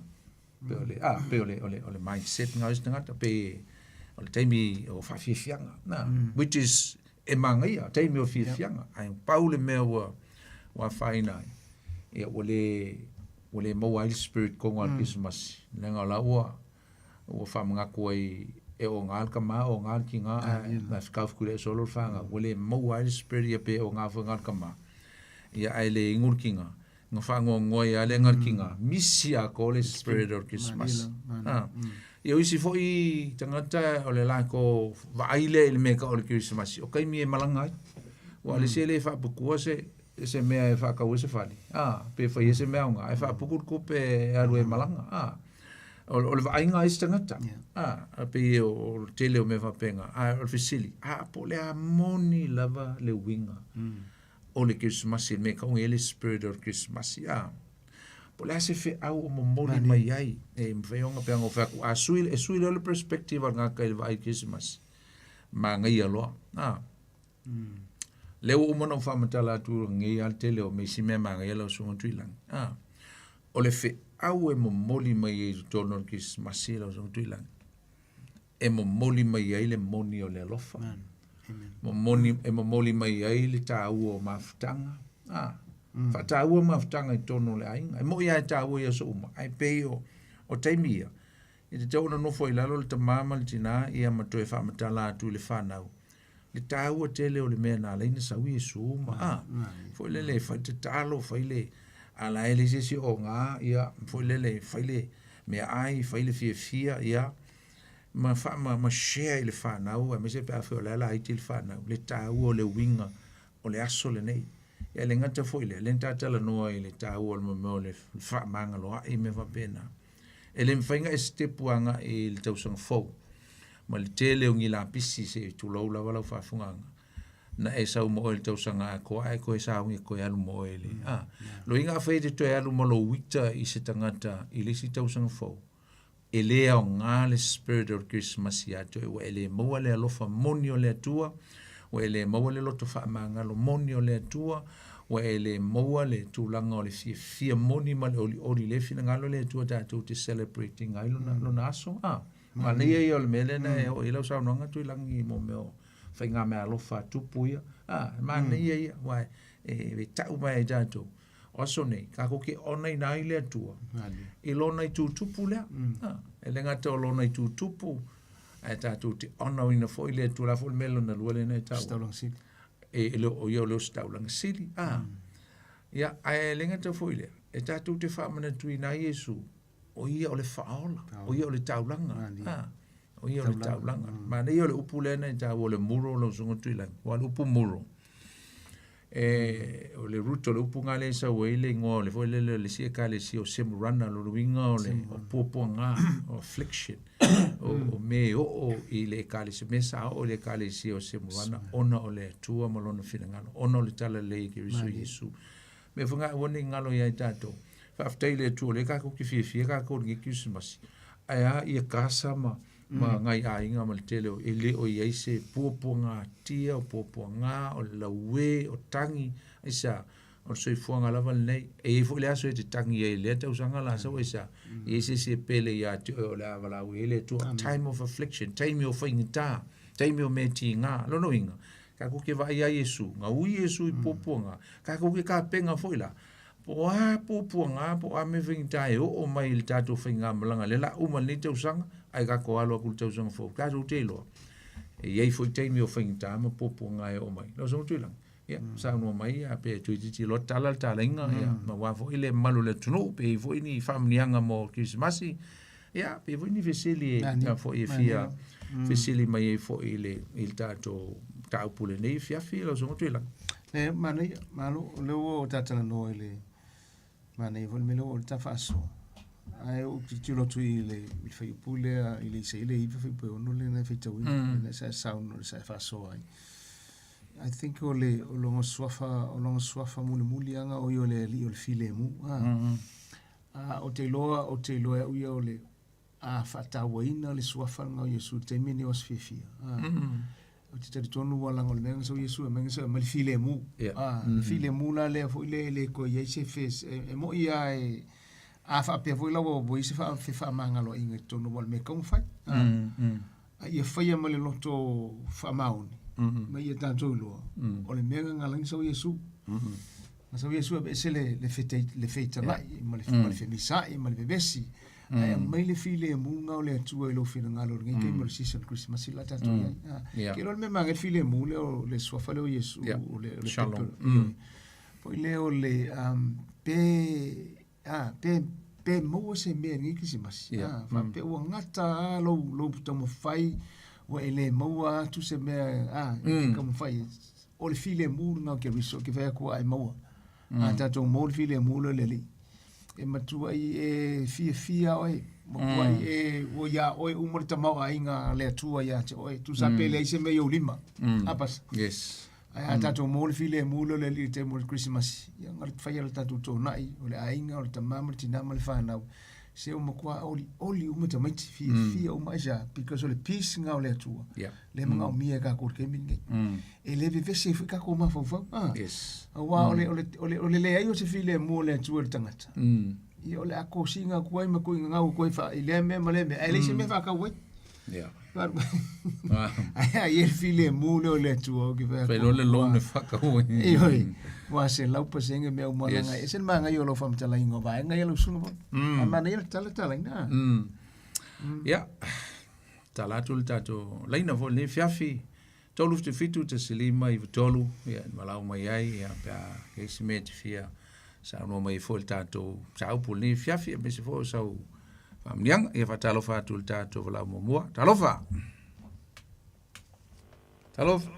Pei o le, a, pei o le, o le, o le mindset lena o isi tagata, pei o le taimi o faafiafiaga, na, which is, e manaia, taimi o fiafiaga, ae pau le mea ua, ua afaina ai, ia, ua le, ua le maua ai le spirit tonu lava o le Kerisimasi, leaga o la ua, ua faamanatu ai e oga le tama, oga le tina, ae na fekau solo le fanau, ua le maua ai le spirit ia pe oga foi le tama. Ia ae le inu le tina, na faanoanoa ia le le tina, misi atoa le spirit o le Kerisimasi. Ia o isi foi tagata o le latou vaai lea i le mea e tau o le Kerisimasi, o taimi e malaga ai. Ua le se le faaputua se se mea e faatau ai se fale, pe fai ai se mea aoga, ae faaputu le tupe e alu ai e malaga. O, o le vaaiga a isi tagata. A pei o, o le tele o mea faapena. Ae o le fesili, a po o le a moni lava le uiga o le Kerisimasi, le mea e tau nei ai le spirit o le Kerisimasi, a? Po o le a se feau o momoli mai ai, e mafai ona pei ona ou fai atu, a sui, e sui loa le perspective a le tagata i le vaai i le Kerisimasi, manaia loa, a. Lea ua uma ona ou faamatala atu lenei lava le tele o isi mea manaia lau Susuga Tuilagi. A, o le feau e momoli mai ai i totonu o le Kerisimasi lau Susuga Tuilagi, e momoli mai ai le moni o le alofa. Momoni, e momoli mai ai le taua o mafutaga. A, faataua mafutaga i totonu o le aiga. E moni lava e taua i aso uma, ae pei o, o taimi ia, e tatau ona nofo i lalo le tama ma le tina ia ma toe faamatala atu i le fanau le taua tele o le mea na ala ai ona sau Iesu ma a foi lele fai le tatalo fai le ala e leai se isi o oga ia foi lele fai le meaai fai le fiafia ia ma fa ma, ma share i le fanau aemaise pe afai o la e laiti le fanau le taua o le uiga o le aso lenei. Ia e le gata foi i lea, lea na ta talanoa i le taua o le mea o le faamagaloa'i mea faapena. E le mafai ona e sitepu agai i le tausaga fou ma le tele o ni lapisi se i tulou lava lau faafofogaaga, na e sau ma oe i le tausaga atoa ae toe sauni e toe alu ma oe i le, a. Loiga afai e te toe alu ma lou ita i se tagata i le isi tausaga fou, E le aoga le spirit o le Kerisimasi ia te oe, ua e le maua le alofa moni o le Atua, ua e le maua le loto faamagalo moni o le Atua, ua e le maua le tulaga o le fiafia moni ma le olioli i le finagalo o le Atua tatou te celebrate ina ai lona, lona aso. Ah, manaia ia o le mea lea na e oo i ai lau saunoaga Tuilagi i mo mea o faigameaalofa a tupu ia. Ah, manaia ia, aua e, e tau mai ai tatou. O aso nei, tatou te onaina ai le Atua i lona itu tupu lea. E le gata o lona itu tupu, ae tatou te onaina foi le Atua. O le a foi le mea lona lua lea na e taua? Ositaulaga sili. E, le, o ia o le ositaulaga sili. Ia, ae le gata foi lea, e tatou te faamanatuina ai Iesu, o ia o le faaola, o ia o le taulaga. O ia o le taulaga. Manaia o le upu lea na e taua o le muro lau Susuga Tuilagi. Aua o le upu muro, e, o le root o le upu lena lea e sau ai le igoa o le foi lele o le isi ekalesia o Semurana, o le uiga o le o puapuaga, o affliction, o, o mea e oo i le ekalesia, mea sa oo i le ekalesia o Semurana, ona o le Atua ma lona finagalo, ona o le talalelei i Keriso Iesu. Mea foi lena aua ne i galo ia i tatou. Faafetai i le Atua o lea tatou te fiafia tatou i lenei Kerisimasi, ae a ia Gasa ma ma nai aiga ma le tele o e le o i ai se puapuagatia, o puapuaga, o le laue, o tagi, aisea? O le soifuaga lava lenei. E i ai foi le aso e te tagi ai i lea tausaga la sau aisea? E i ai se isi e pele ia te oe o le a valaau ai le Atua. Time of affliction, taimi o faigata, taimi o mea tiga. Lona uiga, tatou te vaai ia Iesu, na ui Iesu i puapuaga, tatou te tapena foi la, po o a puapuaga, po o a mea faigata e oo mai i le tatou faigamalaga, lea o le a uma lenei tausaga, ae tatou alo atu i le tausaga fou, tatou te iloa, e i ai foi taimi o faigata ma puapuaga e oo mai. Lau Susuga Tuilagi, ia, saunoa mai ia, pe toeitiiti loa tala le talaiga, ia, aua foi le mamalu o le atunuu, pe i ai foi ni faamanuiaga mo Kerisimasi, ia, pe i ai foi ni fesili e, foi e fia fesili mai ai foi i le, i le tatou mataupu i lenei afiafi, lau Susuga Tuilagi. Le manaia, malo, o lea ua tatalanoa i le manaia foi le mea lea ua o le ta faasoa. Ae ou tilotilo atu i le, i le fuaiupu lea i le Isaia le 9 fuaiupu e 6 lea na e faitauina, lea sa e saunoa, sa e faasoa ai. I think o le o lona suafa o lona suafa mulimuli lava o ia o le alii o le filemu. A ou te iloa, ou te iloa e au ia o le a faatauaina le suafa lena o Iesu i le taimi lenei o aso fiafia. Ou te talitonu ua laga o le mea na sau Iesu e aumai na sau e aumai le filemu. Le filemu la lea foi lea e le toe i ai se fe, e moni lava e, a faapea foi la ua i ai se fefaamagaloaiga i totonu aua o le mea e tatau ona fai. A ia faia ma le loto faamaoni, ma ia tatou iloa, o le mea lena na ala ai ona sau Iesu. Na sau Iesu e aveese le, le, fete, le fetalai ma le, ma le femisa'i ma le vevesi, ae aumai le filemu lena o le Atua i lou finagalo i lenei taimi o le season Kerisimasi la tatou i ai. Ke iloa le mea manaia le filemu lea o le suafa lea o Iesu, o le, o le Shalom. Pepe, Foi lea o le, pe, pe, pe maua se mea i lenei Kerisimasi, faapea ua gata lava lou, lou taumafai, ua e le maua atu se mea, e te taumafai. O le filemu lena o Keriso, ke fai atu a e maua. A tatou maua le filemu lea o le Alii, e matuai e fiafia oe, matuai e ua iā oe uma le tamaoaiga a le Atua ia te oe. Tusa pe leai se mea i ou lima. A pasa? Yes. Ae a tatou maua le filemu lea o le Alii i le taimi o le Kerisimasi, ia na faia le tatou toonai, o le aiga, o le tama ma le tinā ma le fanau, se ua matua olioli uma tamaiti, fiafia uma, aisea? Because o le peace lena o le Atua, lea e manaomia e tatou i le taimi lenei. E le vevesi ai foi tatou mafaufau, a? Yes. Aua o le, o le, o le, o le leai o se filemu o le Atua i le tagata, ia o le a kosiga atu ai ma tuuina gau atu ai faa, i lea mea ma lea mea, ae leai se mea e faatau ai. Yeah. Ae a i ai le filemu lea o le Atua, ou te fai atu, Fai loa le loan e faatau ai. Ioe, ua 100% mea uma Yes. leaga e ese le manaia o lau faamatalaina o vaega ia lau susuga foi. A manaia le tala talaina. Ia, tala atu le tatou laina foi lenei afiafi, 377 15 93, ia, e valaau mai ai, ia, pe a i ai se mea e te fia saunoa mai ai foi i le tatou mataupu i lenei afiafi, aemaise foi o sau faamanuiaga. Ia faatalofa atu i le tatou valaau muamua. Talofa! Talofa!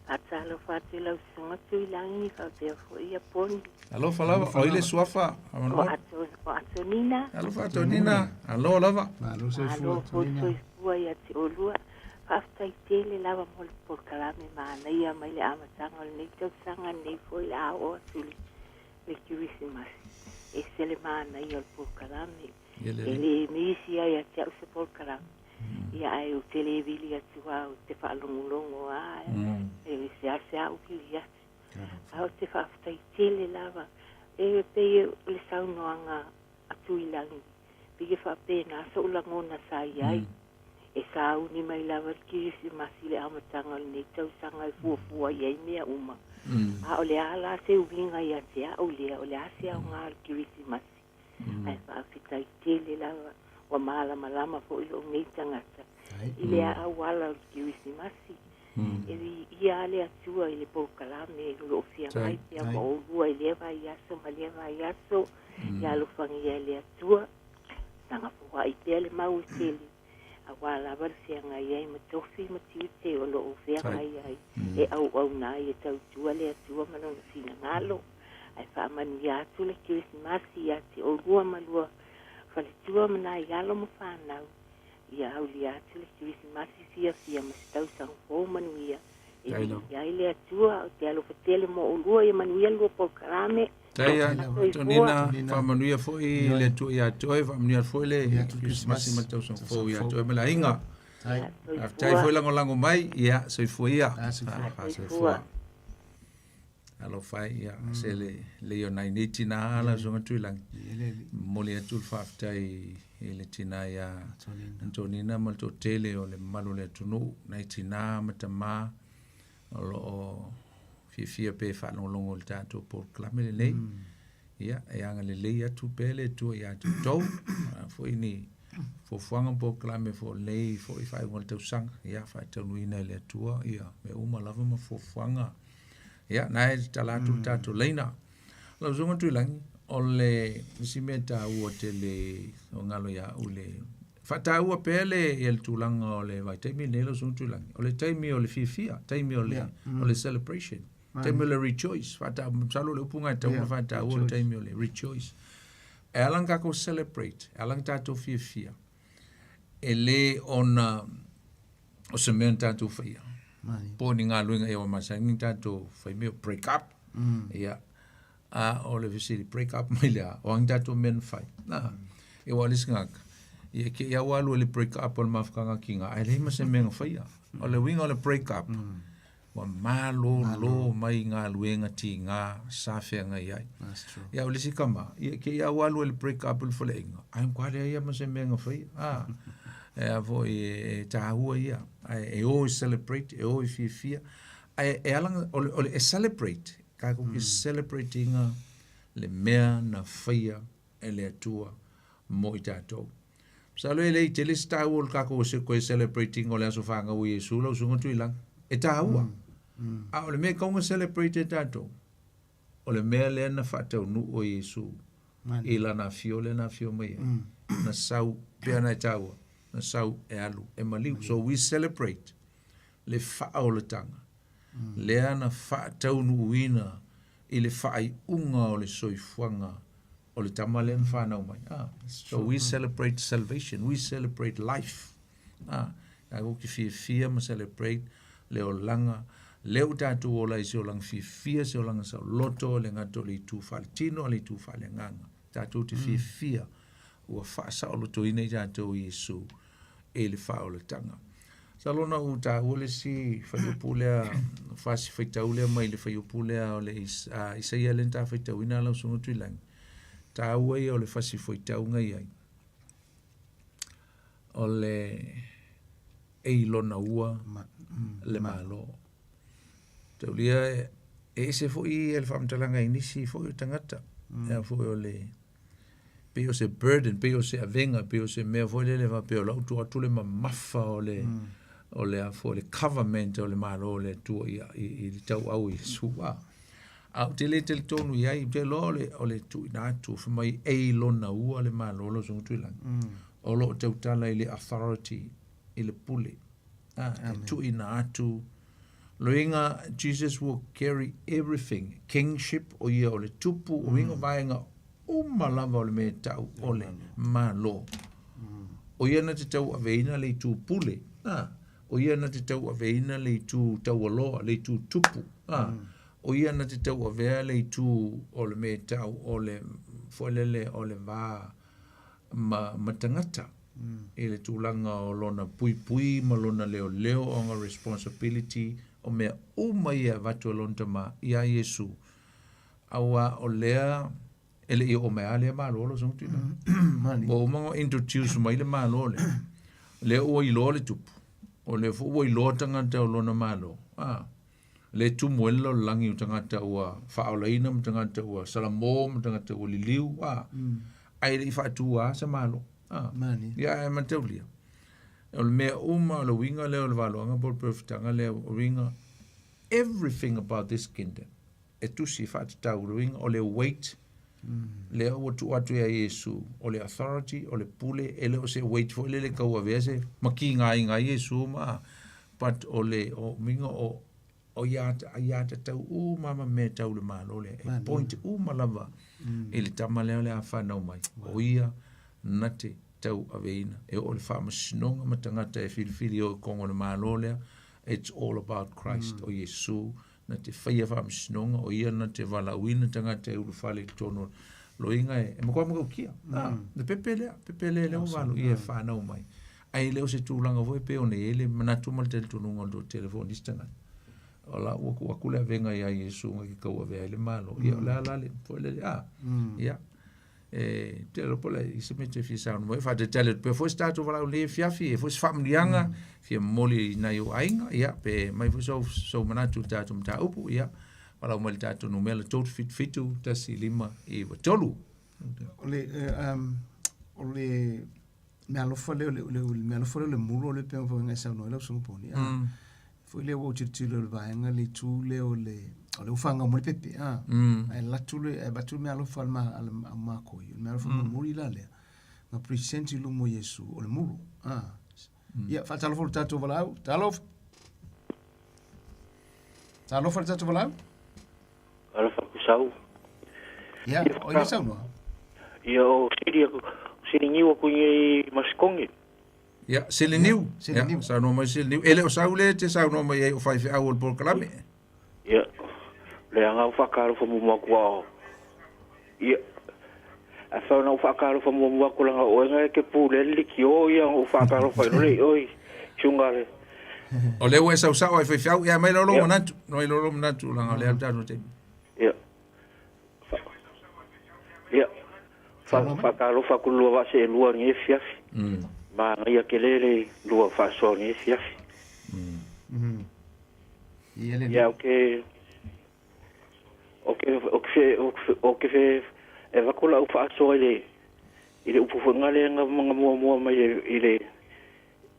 Faatalofa atu i lau susuga Tuilagi faapea foi ia Poni. Alofa lava, o ai le suafa? O Ato, o Atonina. Alofa Atonina, alo lava. Malo soifua Malo foi Atonina. soifua ia te oulua. Faafetai tele lava mo le polokalame manaia mai le amataga o lenei tausaga lenei foi le a oo atu i le le Kerisimasi. Ese le manaia o le polokalame. Ia E lelei. le misi ai ia te au se polokalame. Ia ae ou te le vili atu lava, ou te faalogologo lava, e seasea ou vili atu. Ae ou te faafetai tele lava, e pei o le saunoaga a Tuilagi, pei e faapena sou lagona sa i ai. E sauni mai lava le Kerisimasi i le amataga o lenei tausaga e fuafua i ai mea uma. A o le a la se uiga ia te au lea, o le a se aoga o le Kerisimasi? Ae faafetai tele lava, ua malamalama foi lou nei tagata i le auala o le Kerisimasi. E viia lava le Atua i le polokalame o lo o feagai pea ma oulua i lea vaiaso ma lea vaiaso. Ia alofagia e le Atua, saga foai pea le mau e tele, aua lava le feagai ai ma tofi ma tiute o lo o feagai ai e auauna ai e tautua le Atua ma lona finagalo. Ae faamanuia atu le Kerisimasi ia te oulua ma lua faletua ma nai alo ma fanau. Ia aulia atu le Kerisimasi fiafia ma se tausaga fou manuia E Faafetai lava. I ai le Atua, ou te alofa tele mo ʻolua, ia manuia le lua polokalame. Faafetai Faafetai lava. Antonina, Antonina. faamanuia foi Ioe. le Atua ia te oe, faamanuia foi le Ia atu le Kerisimasi Kerisimasi. ma le tausaga fou ia te Tausaga oe ma le aiga. Faafetai. Ia, Faafetai soifua. foi lagolago mai, ia soifua ia. Ah, soifua. Ah, Soifua. soifua. Alofa ai, ia se le le o nai nei tina la usoga Tuilagi. Ia le alii. Momoli atu le faafetai i le tina ia Antonina. Antonina ma le toatele o le mamalu o le atunuu, nai tina ma tamā o lo o fiafia pea e faalogologo i le tatou polokalame lenei. Ia, e agalelei atu pea le Atua ia te outou. A foi ni fuafuaga ma polokalame foi o lenei foi faaiuga o le tausaga, ia faataunuuina e le Atua ia mea uma lava ma fuafuaga. Ia, na e tatala atu le tatou laina. Lau Susuga Tuilagi, o le isi mea taua tele o galo ia au le faataua pea le ia le tulaga o le vaitaimi lenei lau Susuga Tuilagi. O le taimi o le fiafia, taimi o le o le celebration, taimi o le rejoice. Faata masalo o le upu lena e tatau ona faataua le Rejoice. taimi o le rejoice. E ala ona tatou celebrate, e ala ona tatou fiafia, e le ona o se mea na tatou faia. Mani. Po o ni galuega ea ua masani ona tatou fai mea o break up. Ia, a o le fesili break up mai le a, o a ni tatou mea na fai. Na, e aua o le isi tagata, ia te i lava ua alu i le break up o le mafutaga tiga, ae leai ma se mea na faia. O le uiga o le break up, ua malolo mai galuega tiga sa feagai ai. That's true. Ia o le isi tama, ia te i lava ua alu i le break up i le faleaiga, ae matua leai lava ma se mea na faia. A, e a foi e taua ia, ae e o e celebrate, e o e fiafia. Ae e ala ona, o le, o le e celebrate, tatou te celebrate ina le mea na faia e le Atua mo i tatou. Masalo e le i tele se taua o le tatou se toe celebrate ina o le aso fanau o Iesu lau Susuga Tuilagi. E taua. A o le mea e tatau ona celebrate e tatou, o le mea lea na faataunuu e Iesu Mani. i lana afio lea na afio mai ai. Na sau pea na e taua, na sau e alu e maliu. So we celebrate le faaolataga lea na faataunuuina i le faaiuga o le soifuaga o le tama lea na fanau mai. Ah, so we celebrate salvation, we celebrate life. Ah, tatou te fiafia ma celebrate le olaga lea ua tatou ola ai i se olaga fiafia, se olaga saoloto, e le gata o le itu faaletino a o le itu faaleagaga. Tatou te fiafia ua faasaolotoina i tatou e Iesu i le faaolataga. Masalo ona ou taua le isi fuaiupu lea, fasi faitau lea mai le fuaiupu lea o le Isaia lea na ta faitauina lau Susuga Tuilagi. Taua ia o le fasi faitauga i ai. O le e i lona ua le Malo. Taulia e ese foi le faamatalaga i nisi foi o tagata. Ea foi o le pei o se burden, pei o se avega, pei o se mea foi lele faapea o lau tuu atu le mamafa o le o le a foi le government o le Malo o le Atua i i le tauau o Iesu. A ou te le talitonu i ai, ou te iloa o le o le tuuina atu fai mai e i lona ua le Malo lau Susuga Tuilagi. O lo o tautala i le authority, i le pule. A, e tuuina atu loiga Jesus will carry everything, kingship o ia o le tupu, o uiga vaega uma lava o le mea e tau o le Malo. O ia na te tauaveina le itu pule, a, o ia na te tauaveina le itu taualoa, le itu tupu, a, o ia na te tauavea le itu o le mea e tau o le foi lele o le va ma, ma tagata i le tulaga o lona puipui ma lona leoleo o ona responsibility o mea uma ia e avatu e lona tama ia Iesu. Aua o lea e le i oo mai lava lea Malo lau Susuga Tuilagi. Mani. Ua uma ona introduce mai le Malo lea. Lea ua iloa le tupu. O lea foi ua iloa tagata o lona Malo. Ah. Le tumu ai le lalolagi o tagata ua faaolaina ma tagata ua salamo ma tagata ua liliu. Ah. Ae le i faatua lava se Malo. Ah. Mani. Ia ae mataulia. O le mea uma o le uiga lea o le valoaga po o le perofetaga lea o uiga everything about this kingdom e tusi e faatatau le uiga o le weight lea ua tuu atu ia Iesu o le authority o le pule e le o se weight foi lele tauavea se makigaina ai Iesu ma but o le o uiga o o ia ia tatau uma ma mea tau le Malo lea e point uma lava i le tama lea o le a fanau mai o ia na te tauaveina e oo i le faamasinoga ma tagata e filifili o i totonu o le Malo lea. It's all about Christ, o Iesu na te faia faamasinoga, o ia na te valaauina tagata e ulufale i totonu o loiga e matua matautia. Le pepe lea, pepe lea lea ua valoia e fanau mai. Ae le o se tulaga foi pei ona i ai le manatu ma le talitonuga o le toatele foi o nisi tagata. O la ua tuu atu le avega ia Iesu na te tauavea ai le Malo. Ia o le a la le foi lele, a, ia. E te iloa po o le a se mea e te fia saunoa mai ai, faatalitali atu pea foi se tatou valaau i lenei afiafi, e i ai foi se faamanuiaga fia momoli i nai ou aiga, ia, pe aumai foi sou, sou manatu i le tatou mataupu, ia, valaau mai i le tatou numera 377 1593. O le, o le meaalofa lea, o le, o le meaalofa lea o le mulo lea pei ona e saunoa ai lau Susuga Poni, Foi lea ua ou tilotilo i le vaega le itu lea o le o le ua fanau mai le pepe a ae alu atu le ae avatu le meaalofa a le ma a le makoi o le meaalofa mulimuli la lea na present i luma o Iesu o le mulu a ia faatalofa i le tatou valaau talofa talofa i le tatou valaau Alofa kusau. Ia, o ia saunoa. Ia o sili aku, sili niu aku i Maskonge. Ia, Seleniu. Seleniu. Ia, saunoa mai Seleniu. E le o sau le te saunoa mai ai o faifeau o le polokalame. Ia, le anga o whakaalofa muamua aku ao. Ia, a whau na o whakaalofa muamua aku langa o enga e ke pule liki o ia o whakaalofa i lole oi sunga le. O le ua e sausau ai faifeau, ia mai lolo manatu, mai lolo manatu langa o le alu tatou taimi. Ia. Ia. Faatalofa atu lua vaa seelua i lenei afiafi. Manaia tele le lua faasoa i lenei afiafi. Ia ou te ou te ou te ou te fe e avatu lau faasoa i le i le upu foi lea na muamua mai i le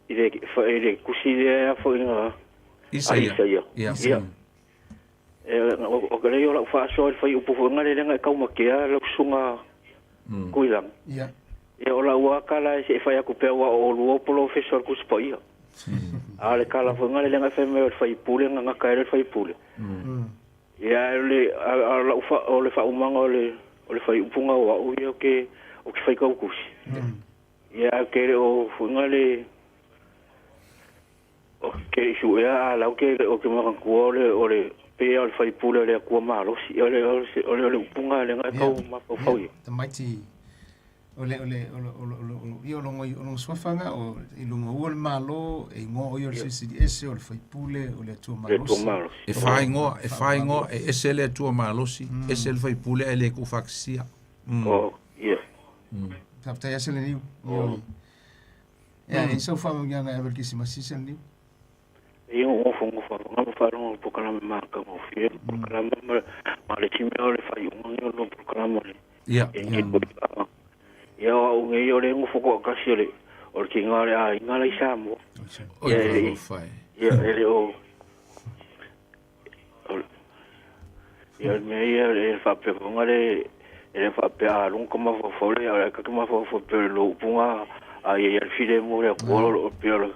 i le i le tusi lea foi na Isaia. Isaia. Ia. E, o ke lei o lau faasoa i le faiupu foi lea leaga e taumatea lau susuga Tuilaga. Ia. Ia o lau lava tala e se i fai atu pea aua o oulua o polofesa o le Tusi Paia. A o le tala foi lea leaga e fai mai o le faipule na gata ai loa le faipule. Ia ae o le a o lau fa, o le faaumaga o le o le faiupu na o au ia ou te ou te faitau tusi. Ia ae ou te le o foi le Ou te le i suea a lau te le o te manatua o le o le pei o le faipule o le Atua malosi o le o le o le, o le upuga lea e tau mafaufau i ai. Tamaiti o le o le o le o le o le ia o longa o longa suafa o i lunga ua le malo e ingoa o ia o le Silisili Ese o le faipule o le Atua malosi. E whaingoa, e whaingoa, e ese le Atua malosi, ese le faipule ae le tuufaatasia. Oh, ia. Faafetai lava Seleniu. Ia, e sau faamanuiaga e ave le Kerisimasi se niu. Ia nofo nofo aloga ma faalogo i polokalame matagofie, polokalame ma ma le isi mea o le faaiuga lenei o le polokalame o le Ia. e Ia o au nei o lea e nofo toatasi o le o le tiga o le aiga la i Samoa. Oi Ia e le i fai. ia e le o o le ia o le mea ia e faapea foi le e le faapea a luga ka mafaufau le a ka mafaufau pei o le lua upuga a ia ia le filemu o le Atua o lo pei o le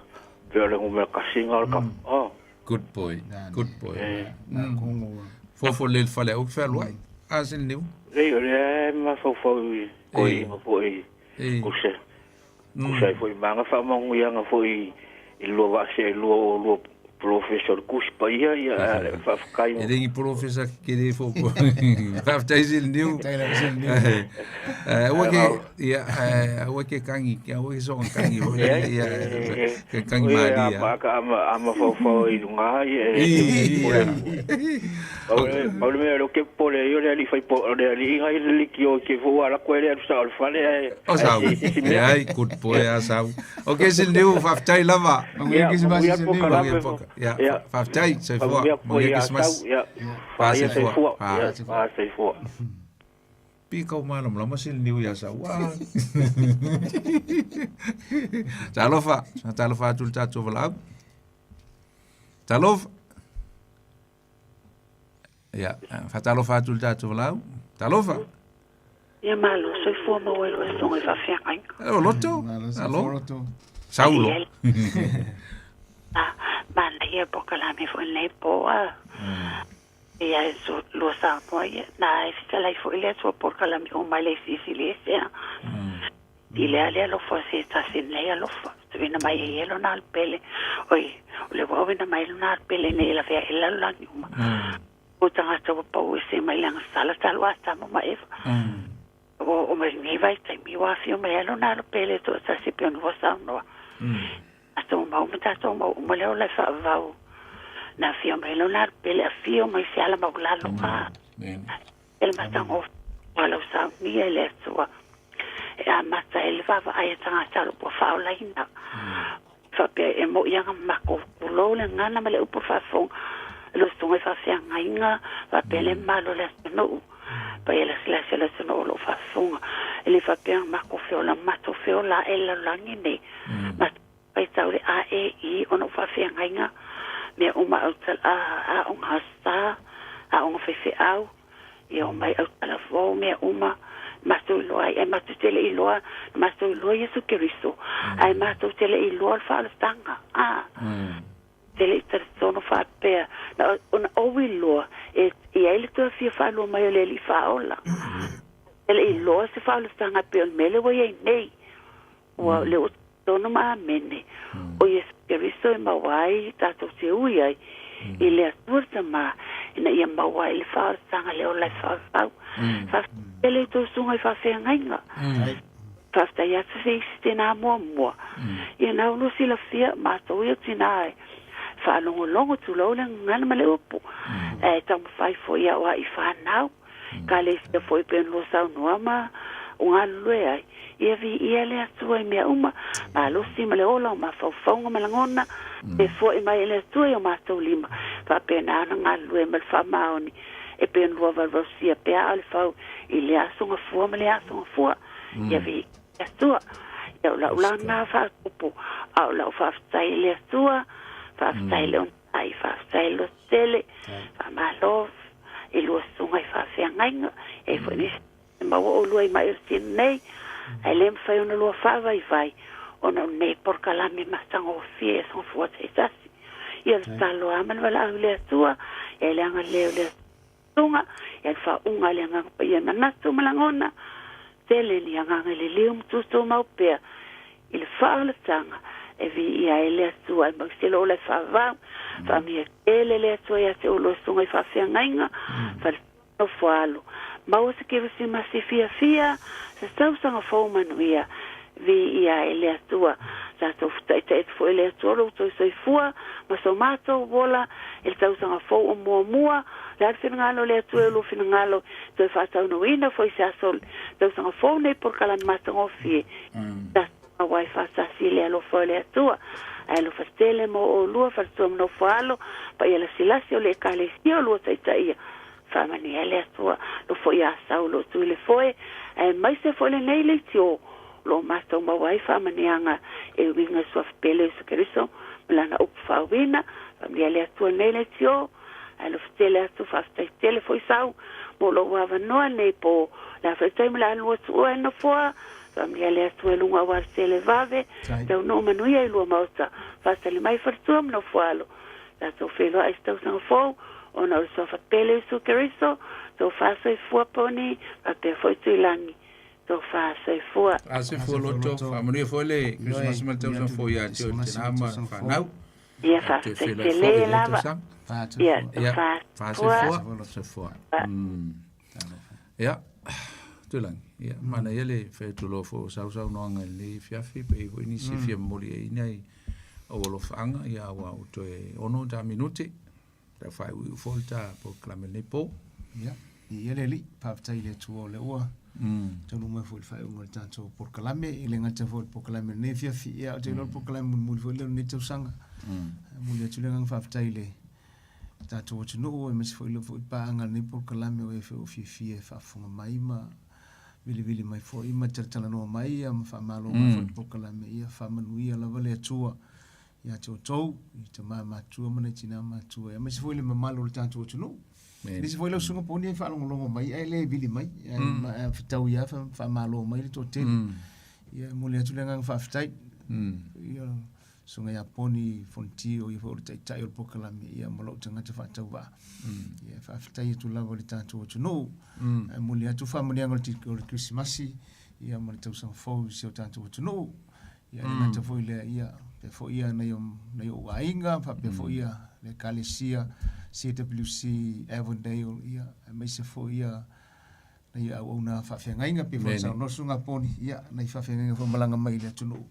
pei o le numera tasi lena o le kapa. Oh. Good boy. Good boy. Eh. Fofo le le fale au ke fealuai. A se niu. Lei o lea e mafaufau i toeaiina foi E. kusa kusa ai foi ma aga faamanuiaga foi i lua vaa seelua o lua polofesa o le Tusi Paia ia faafetai. E le ni polofesa kele fo. Faafetai se niu. Faafetai lava se niu. Aua ke ia aua ke kangi, aua ke soka kangi foi lele ia ke kangi malie. Ia a mafaufau i luga ia e Ia. Pau le mea o lea ou te popole ai o le alii fai o le alii na i le liki o ke fou ala koe le alu sao i le fale ae O sau. ae se isi mea. Leai, good boy a sau. Ok, Silniu, faafetai lava. Manuia Ia, Kerisimasi manuia Silniu. polokalame. Manuia poka. Ia, Ia. faafetai, soifua. Manuia Manuia ia Kerisimasi. tau, ia. Faia Soifua. soifua. Ah. Ia, soifua. Pi kau malamalama Silniu ia sau. Ah. Talofa, talofa atu le tatou valaau. Talofa. Ia, faatalofa atu i le tatou valaau. Talofa. Ia malo, soifua maua i lou asoga i faafeagaiga. O loto. Malo, Alo. soifua loto. Saulo. Ia, manaia polokalame foi lenei po a. Ia e so lua Samoa ia, na e fetalai foi le Atua polokalame uma i le Silisili Ese a. I lea le alofa o se tasi lenei alofa. Tuuina mai ai e lona alu pele, oi, o le ua auina mai lona alu pele ina ia lavea ai le lalolagi uma. O tagata ua pau ese mai le agasala talu Atamu ma Eva. Ua oo mai lenei vaitaimi ua afio mai ai lona alu pele e toatasi e pei ona ua saunoa. Tatou mau ma tatou mau uma le ola e faavavau. Na afio mai lona alu pele afio mai se ala maulalo a. E le matagofie ua lau saunia e le Atua e amata ai le vaavaai a tagata o lo ua faaolaina. Faapea e moʻi aga mako pulou le gagana ma le upu faafofoga i lou susuga i faafeagaiga faapea le mamalu o le atunuu. Paia lasilasi o le atunuu o lo o faafofoga. E le faapea matou feola matou feola ae le lalolagi nei. Matou faitau le A E I ona o faafeagaiga mea uma aoga aso Sa, aoga faifeau, ia omai autalavou mea uma matou iloa ai, ae matou te le iloa, matou iloa Iesu Keriso, ae matou te le iloa le faaolataga, a, te le i talitonu faapea, na ona ou iloa e i ai le toe fia faalua mai o le Alii Faaola. Te le iloa se faaolataga e pei o le mea lea ua i ai nei. Ua lea ua talitonu ma amene, o Iesu Keriso e maua ai tatou te ui ai i le Atua le Tama, ina ia maua ai le faaolataga le ola e faavavau. Faafetai tele i tou susuga i faafeagaiga. Faafetai atu se isi tinā muamua. Ia na ua silafia matou ia o tinā e faalogologo tulou le gagana ma le upu. Ae taumafai foi ia o ai fanau. Ekalesia foi pei ona lua saunoa ma o galulue ai, ia viia le Atua i mea uma, malosi ma le ola o mafaufauga ma lagona, e fo'i mai e le Atua i o matou lima, faapena ona galulue ma le faamaoni, e pei ona lua valuvalusia pea a o le fau i lea aso gafua ma lea aso gafua. Ia viia le Atua. Ia o la'u la na faatupu, a o la'u faafetai i le Atua, faafetai i le onosai, faafetai i le lototele, faamalo i lua susuga i faafeagaiga, e ai foi nisi e maua oulua i mai o le tino nei, ae le mafai ona lua faavaivai ona o lenei polokalame matagofie i aso gafua taitasi. Ia le tatalo lava ma le valaau i le Atua, ia le agalelei o le Atua, ia le faauuga a le Agaga Paia i manatu ma lagona, tele ni agaga i le liu ma tutumau pea i le faaolataga e viia ai le Atua e mau se lola e faavavau. Faamanuia tele le Atua ia te oulua susuga i faafeagaiga, faletua nofo alo. Maua se Kerisimasi fiafia, se tausaga fou manuia. Viia ai le Atua. Tatou fetaʻitaʻi atu foi i le Atua lo outou soifua ma so matou ola i le tausaga fou o muamua. O le a le finagalo o le Atua i lou finagalo toe faataunuuina foi se aso o le tausaga fou nei polokalame matagofie. Tatou maua ai faatasi i le alofa o le Atua. Ae alofa tele mo oulua faletua ma nofo alo, paia lasilasi o le Ekalesia o lua taitaia. Faamanuia ai le Atua lo foi Asau lo tui le foe, aemaise foi lenei leitio lo matou maua ai faamanuiaga e uiga i Suafa Pele o Iesu Keriso ma Lana upu faauuina. Faamanuia le Atua lenei leitio, ae alofa tele atu, faafetai tele foi Sau mo lou avanoa nei po le a foi taimi o le a lua tuua e nofoa. Faamanuia le Atua i luga aua le tele vave, taunuu manuia i lua maota, faatali mai faletua ma nofoalo. Tatou feiloai i se tausaga fou, ona o le Suafa Pele o Iesu Keriso, Tofa Soifua Poni, faapea foi Tuilagi. Tofa Soifua. A soifua loto, faamanuia foi le Kerisimasi ma le tausaga fou ia te oe le tina ma le fanau. Ia faafetai tele lava. Ia, tofa soifua. Soifua. Ia, Tuilagi, ia, manaia le fai atu loa foi o sausaunoaga i lenei afiafi, pe i ai foi nisi e fia momoli ai nai au alofaaga, ia aua ua toe 6 ta minute, tau faaiuiu foi le ta polokalame i lenei po. Ia, viia le Alii, faafetai i le Atua o lea ua taunuu mai foi i le faaiuga o le tatou polokalame, e le gata foi i le polokalame o lenei afiafi, ia ae ou te iloa o le polokalame mulimuli foi lea o lenei tausaga. E momoli atu le agaga faafetai i le tatou atunuu aemaise foi lea foi paaga o lenei polokalame o e foi ua fiafia e faafofoga mai ma vilivili mai foi ma talatalanoa mai ia ma faamalo mai foi i le polokalame. Ia faamanuia lava le Atua ia te outou i tama matua ma nai tina matua aemaise foi le mamalu o le tatou atunuu. Nisi foi lau susuga poni e faalogologo mai ae le vili mai ae fetau ia faamalo mai le toatele. Ia e momoli atu le agaga faafetai. Ia Susuga ia Poni Fonoti o ia foi o le taitai o le polokalame ia ma lou tagata faatauvaa. Ia e faafetai atu lava i le tatou atunuu. Ae momoli atu faamanuiaga o le Kerisimasi ia ma le tausaga fou i si o tatou atunuu. Ia le gata foi lea, ia faapea foi ia nai o nai ou aiga, faapea foi ia le Ekalesia CWC Avondale, ia aemaise foi ia nai auauna faafeagaiga pei foi ona saunoa le Susuga Poni, ia nai faafeagaiga foi malaga mai i le atunuu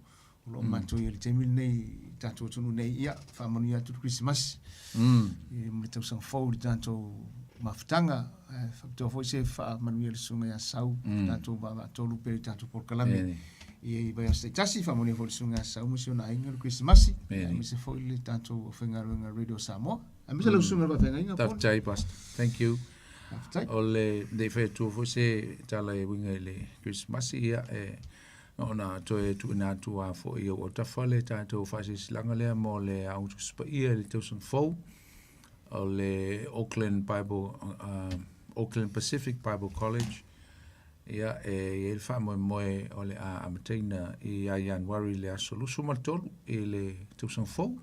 o lo o matou i ai i le taimi lenei i le tatou atunuu nei, ia faamanuia atu le Kerisimasi ma le tausaga fou i le tatou mafutaga. Ae faapitoa foi se faamanuia i le Susuga ia Sau, tatou vaavaatolu pea i le tatou polokalame i vaiaso taitasi. Faamanuia foi i le Susuga ia Sau ma si ona aiga le Kerisimasi, aemaise foi le tatou aufaigaluega Radio Samoa, aemaise lau Susuga i le Faafeagaiga. Faafetai, Pastor. Thank you. Faafetai. O le le i fai atua foi se tala e uiga i le Kerisimasi, ia e ona toe tuuina atu lava foi i ou autafa le tatou faasilasilaga lea mo le Aoga Tusi Paia i le tausaga fou o le Auckland Bible Auckland Pacific Bible College. Ia e i ai le faamoemoe o le a amataina ia Ianuari le aso 23 i le tausaga fou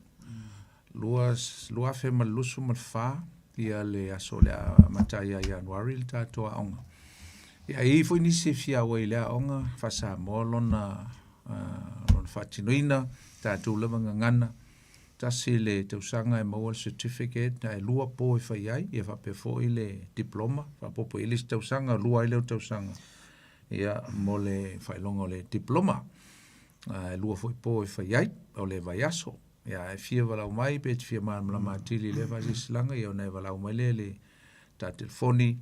2024, ia le aso o le a amata ai ia Ianuari le tatou aoga. Ia, e i ai foi nisi e fia auai i le aoga faa-Samoa lona, lona faatinoina, tatou lava gagana, tasi le tausaga e maua le certificate, ae lua po e fai ai, ia faapea foi le diploma, faaopoopo i ai le isi tausaga, lua ai lea o tausaga, ia, mo le faailoga o le diploma. E lua foi po e fai ai, o le vaiaso. Ia, e fia valaau mai pe te fia malamalama atili i lea faasilasilaga, ia ona e valaau mai lea i le ta telefoni,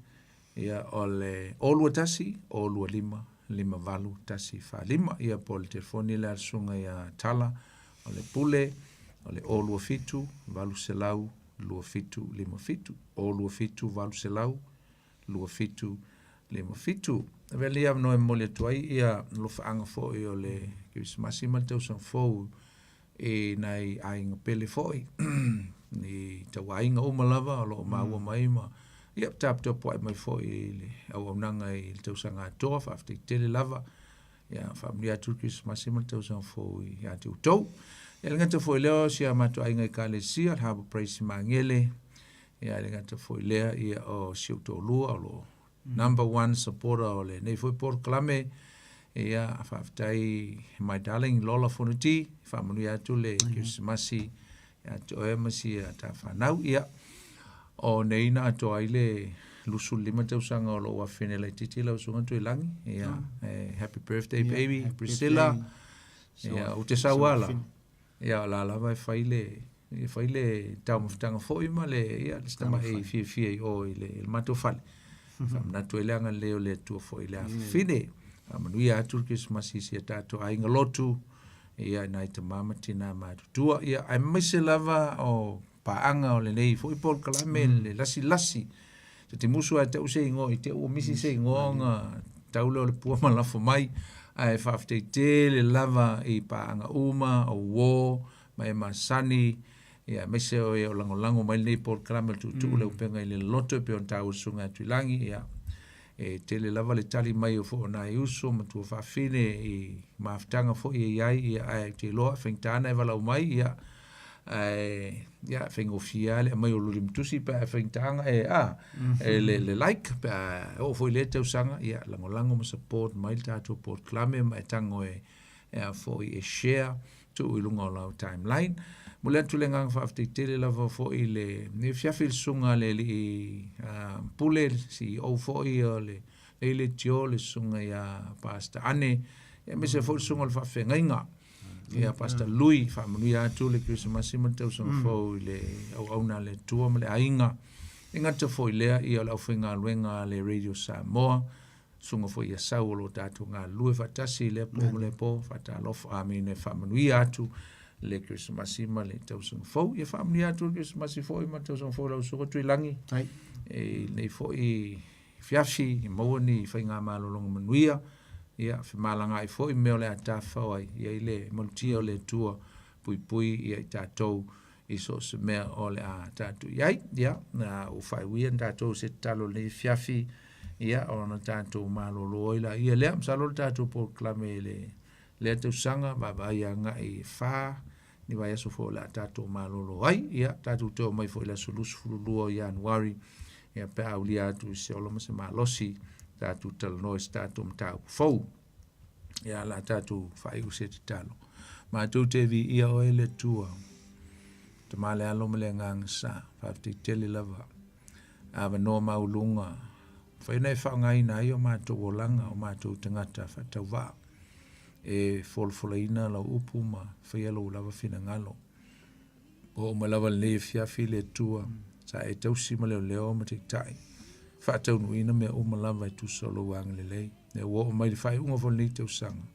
ia o le 021 025 58 145, ia po o le telefoni lea a le susuga ia Tala o le Pule, o le 027 800 2757, 027 800 2757. Avea lenei avanoa e momoli atu ai ia alofaaga foi o le Kerisimasi ma le tausaga fou i nai aiga pele foi, i tauaiga uma lava o lo o maua mai ma ia taputapuai mai foi i le auaunaga i le tausaga atoa. Faafetai tele lava. Ia faamanuia atu le Kerisimasi ma le tausaga fou ia te outou. Ia le gata foi lea o si a matou aiga Ekalesia, le Harbour Praise i Magele. Ia le gata foi lea ia o si ou toalua o lo o number one supporter o lenei foi polokalame. Ia faafetai my darling Lola Fonoti, faamanuia atu le Kerisimasi ia te oe ma si a ta fanau. Ia o nei na atoa ai le 25 tausaga o lou afine laitiiti lau susuga Tuilangi. Ia happy birthday baby Priscilla. Ia ou te sau ala. Ia o la lava e fai le e fai le taumafataga foi ma le ia le tamai fiafia i o i le matou fale. Faamanatu ai le agalelei o le Atua foi i le afafine. Faamanuia atu le Kerisimasi i si a tatou aiga lotu, ia i nai tama ma tina matutua, ia aemaise lava o paaga o lenei foi polokalame le lasilasi. Ta te musu lava e tau se igoa i te ua misi se igoa ona tau lea o le pua ma lafo mai, ae faafetai tele lava i paaga uma o uo ma e masani, ia aemaise o e o lagolago mai lenei polokalame o le tuutuu le upega i le loloto e pei ona taua e le Susuga ia Tuilagi, ia e tele lava le tali mai o foi o nai uso ma tuafafine i mafutaga foi e i ai, ia ae ou te iloa e faigata ona e valaau mai, ia ae ia faigofie lava le aumai o loli ma tusi pe a e faigata ona e a e le like pe a oo foi i lea tausaga, ia lagolago ma support mai le tatou polokalame ma e tago e a foi e share tuu i luga o lau timeline. Momoli atu le agaga faafetai tele lava foi i lenei afiafi i le susuga a le alii Pule, le CEO foi o le Leile Tio, le susuga ia Pastor Ane, aemaise foi le susuga o le faafeagaiga ia Pastor Lui. Faamanuia atu le Kerisimasi ma le tausaga fou i le auauna a le Atua ma le aiga. E gata foi lea ia o le aufaigaluega a le Radio Samoa, susuga foi ia Sau o lo o tatou galulue faatasi i lea po ma lea po. Faatalofa, amene, faamanuia atu le Kerisimasi ma le tausaga fou. Ia faamanuia atu le Kerisimasi foi ma le tausaga fou i lau susuga Tuilagi. E lenei foi fiafi e maua ni faigamalologa manuia, ia femalagaai foi mea o le a tafafao ai, ia i le malutia o le Atua puipui ia i tatou i so o se mea o le a tatou i ai. Ia, ua faaiuia na tatou se tatalo i lenei afiafi, ia, ona tatou malolo ai laia lea. Masalo le tatou polokalame i le lea tausaga, vaavaai agai e 4 ni vaiaso foi o le a tatou malolo ai. Ia, tatou toe omai foi i le aso 22 o Ianuari, ia, pe a aulia atu i se ola ma se malosi, tatou talanoa i se tatou mataupu fou. Ia, o le a tatou faaiu se tatalo. Matou te viia Oe le Atua, Tama le Alo ma le Agaga Sa, faafetai tele lava, avanoa maualuga, mafai ona e faaaogaina ai o matou olaga, o matou tagata faatauvaa, e folafolaina lau upu ma faia lou lava finagalo. Ua oo mai lava i lenei afiafi le Atua, sa e tausi ma leoleo ma taitai, faataunuuina mea uma lava e tusa o lou agalelei. Lea ua oo mai i le faaiuga foi o lenei tausaga,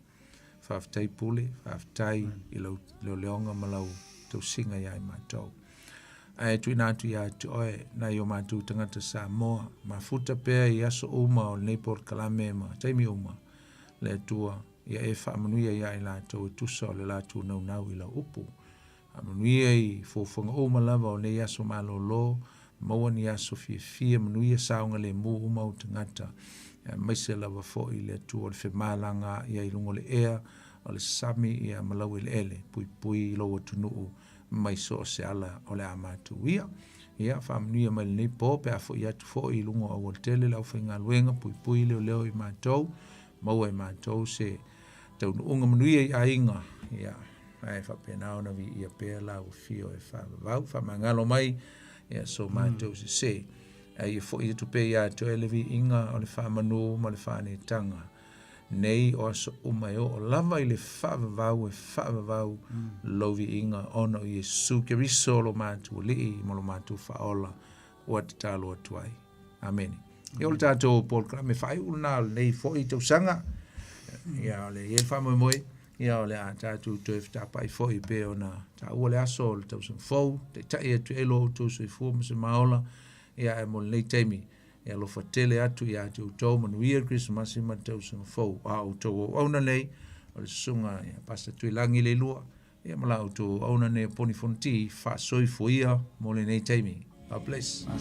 faafetai pule, faafetai i lau leoleoga ma lau tausiga ia i matou. Ae tuuina atu ia te oe nai o matou tagata Samoa, mafuta pea i aso uma o lenei polokalame ma taimi uma, le Atua, ia e faamanuia ia i latou e tusa o le latou naunau i lau upu. Faamanuia i fuafuaga uma lava o nei aso malolo, maua ni aso fiafia, manuia saogalemu uma ou tagata, aemaise lava foi le Atua o le femalagaai i luga o le ea, o le sami ia ma laueleele, puipui i lou atunuu mai so o se ala o le a matou ia. Ia, faamanuia mai lenei po pe a foi atu foi i luga o aualatele le aufaigaluega, puipui leoleo i matou, maua e matou se taunuuga manuia i aiga, ia, ae faapena ona viia pea lau afio e faavavau, faamagalo mai ia so matou sese. Ae ia foi atu pea ia te oe le viiga o le faamanu ma le faaneetaga, nei o aso uma e oo lava i le faavavau e faavavau lou viiga ona o Iesu Keriso lo matou Alii ma lo matou Faaola ua tatalo atu ai. Amene. Ia o le tatou polokalame faaiu lena o lenei foi tausaga. Ia o le i ai le faamoemoe, ia o le a tatou toe fetapai foi pei ona taua le aso o le tausaga fou, taitai atu ai lo outou soifua ma se maola, ia ae mo lenei taimi, ia alofa tele atu ia te outou, manuia le Kerisimasi ma le tausaga fou. A o outou auauna nei, o le susuga ia Pastor Tuilagi Leilua, ia ma la outou auauna nei o Poni Fonoti, faasoifua ia mo lenei taimi. God bless.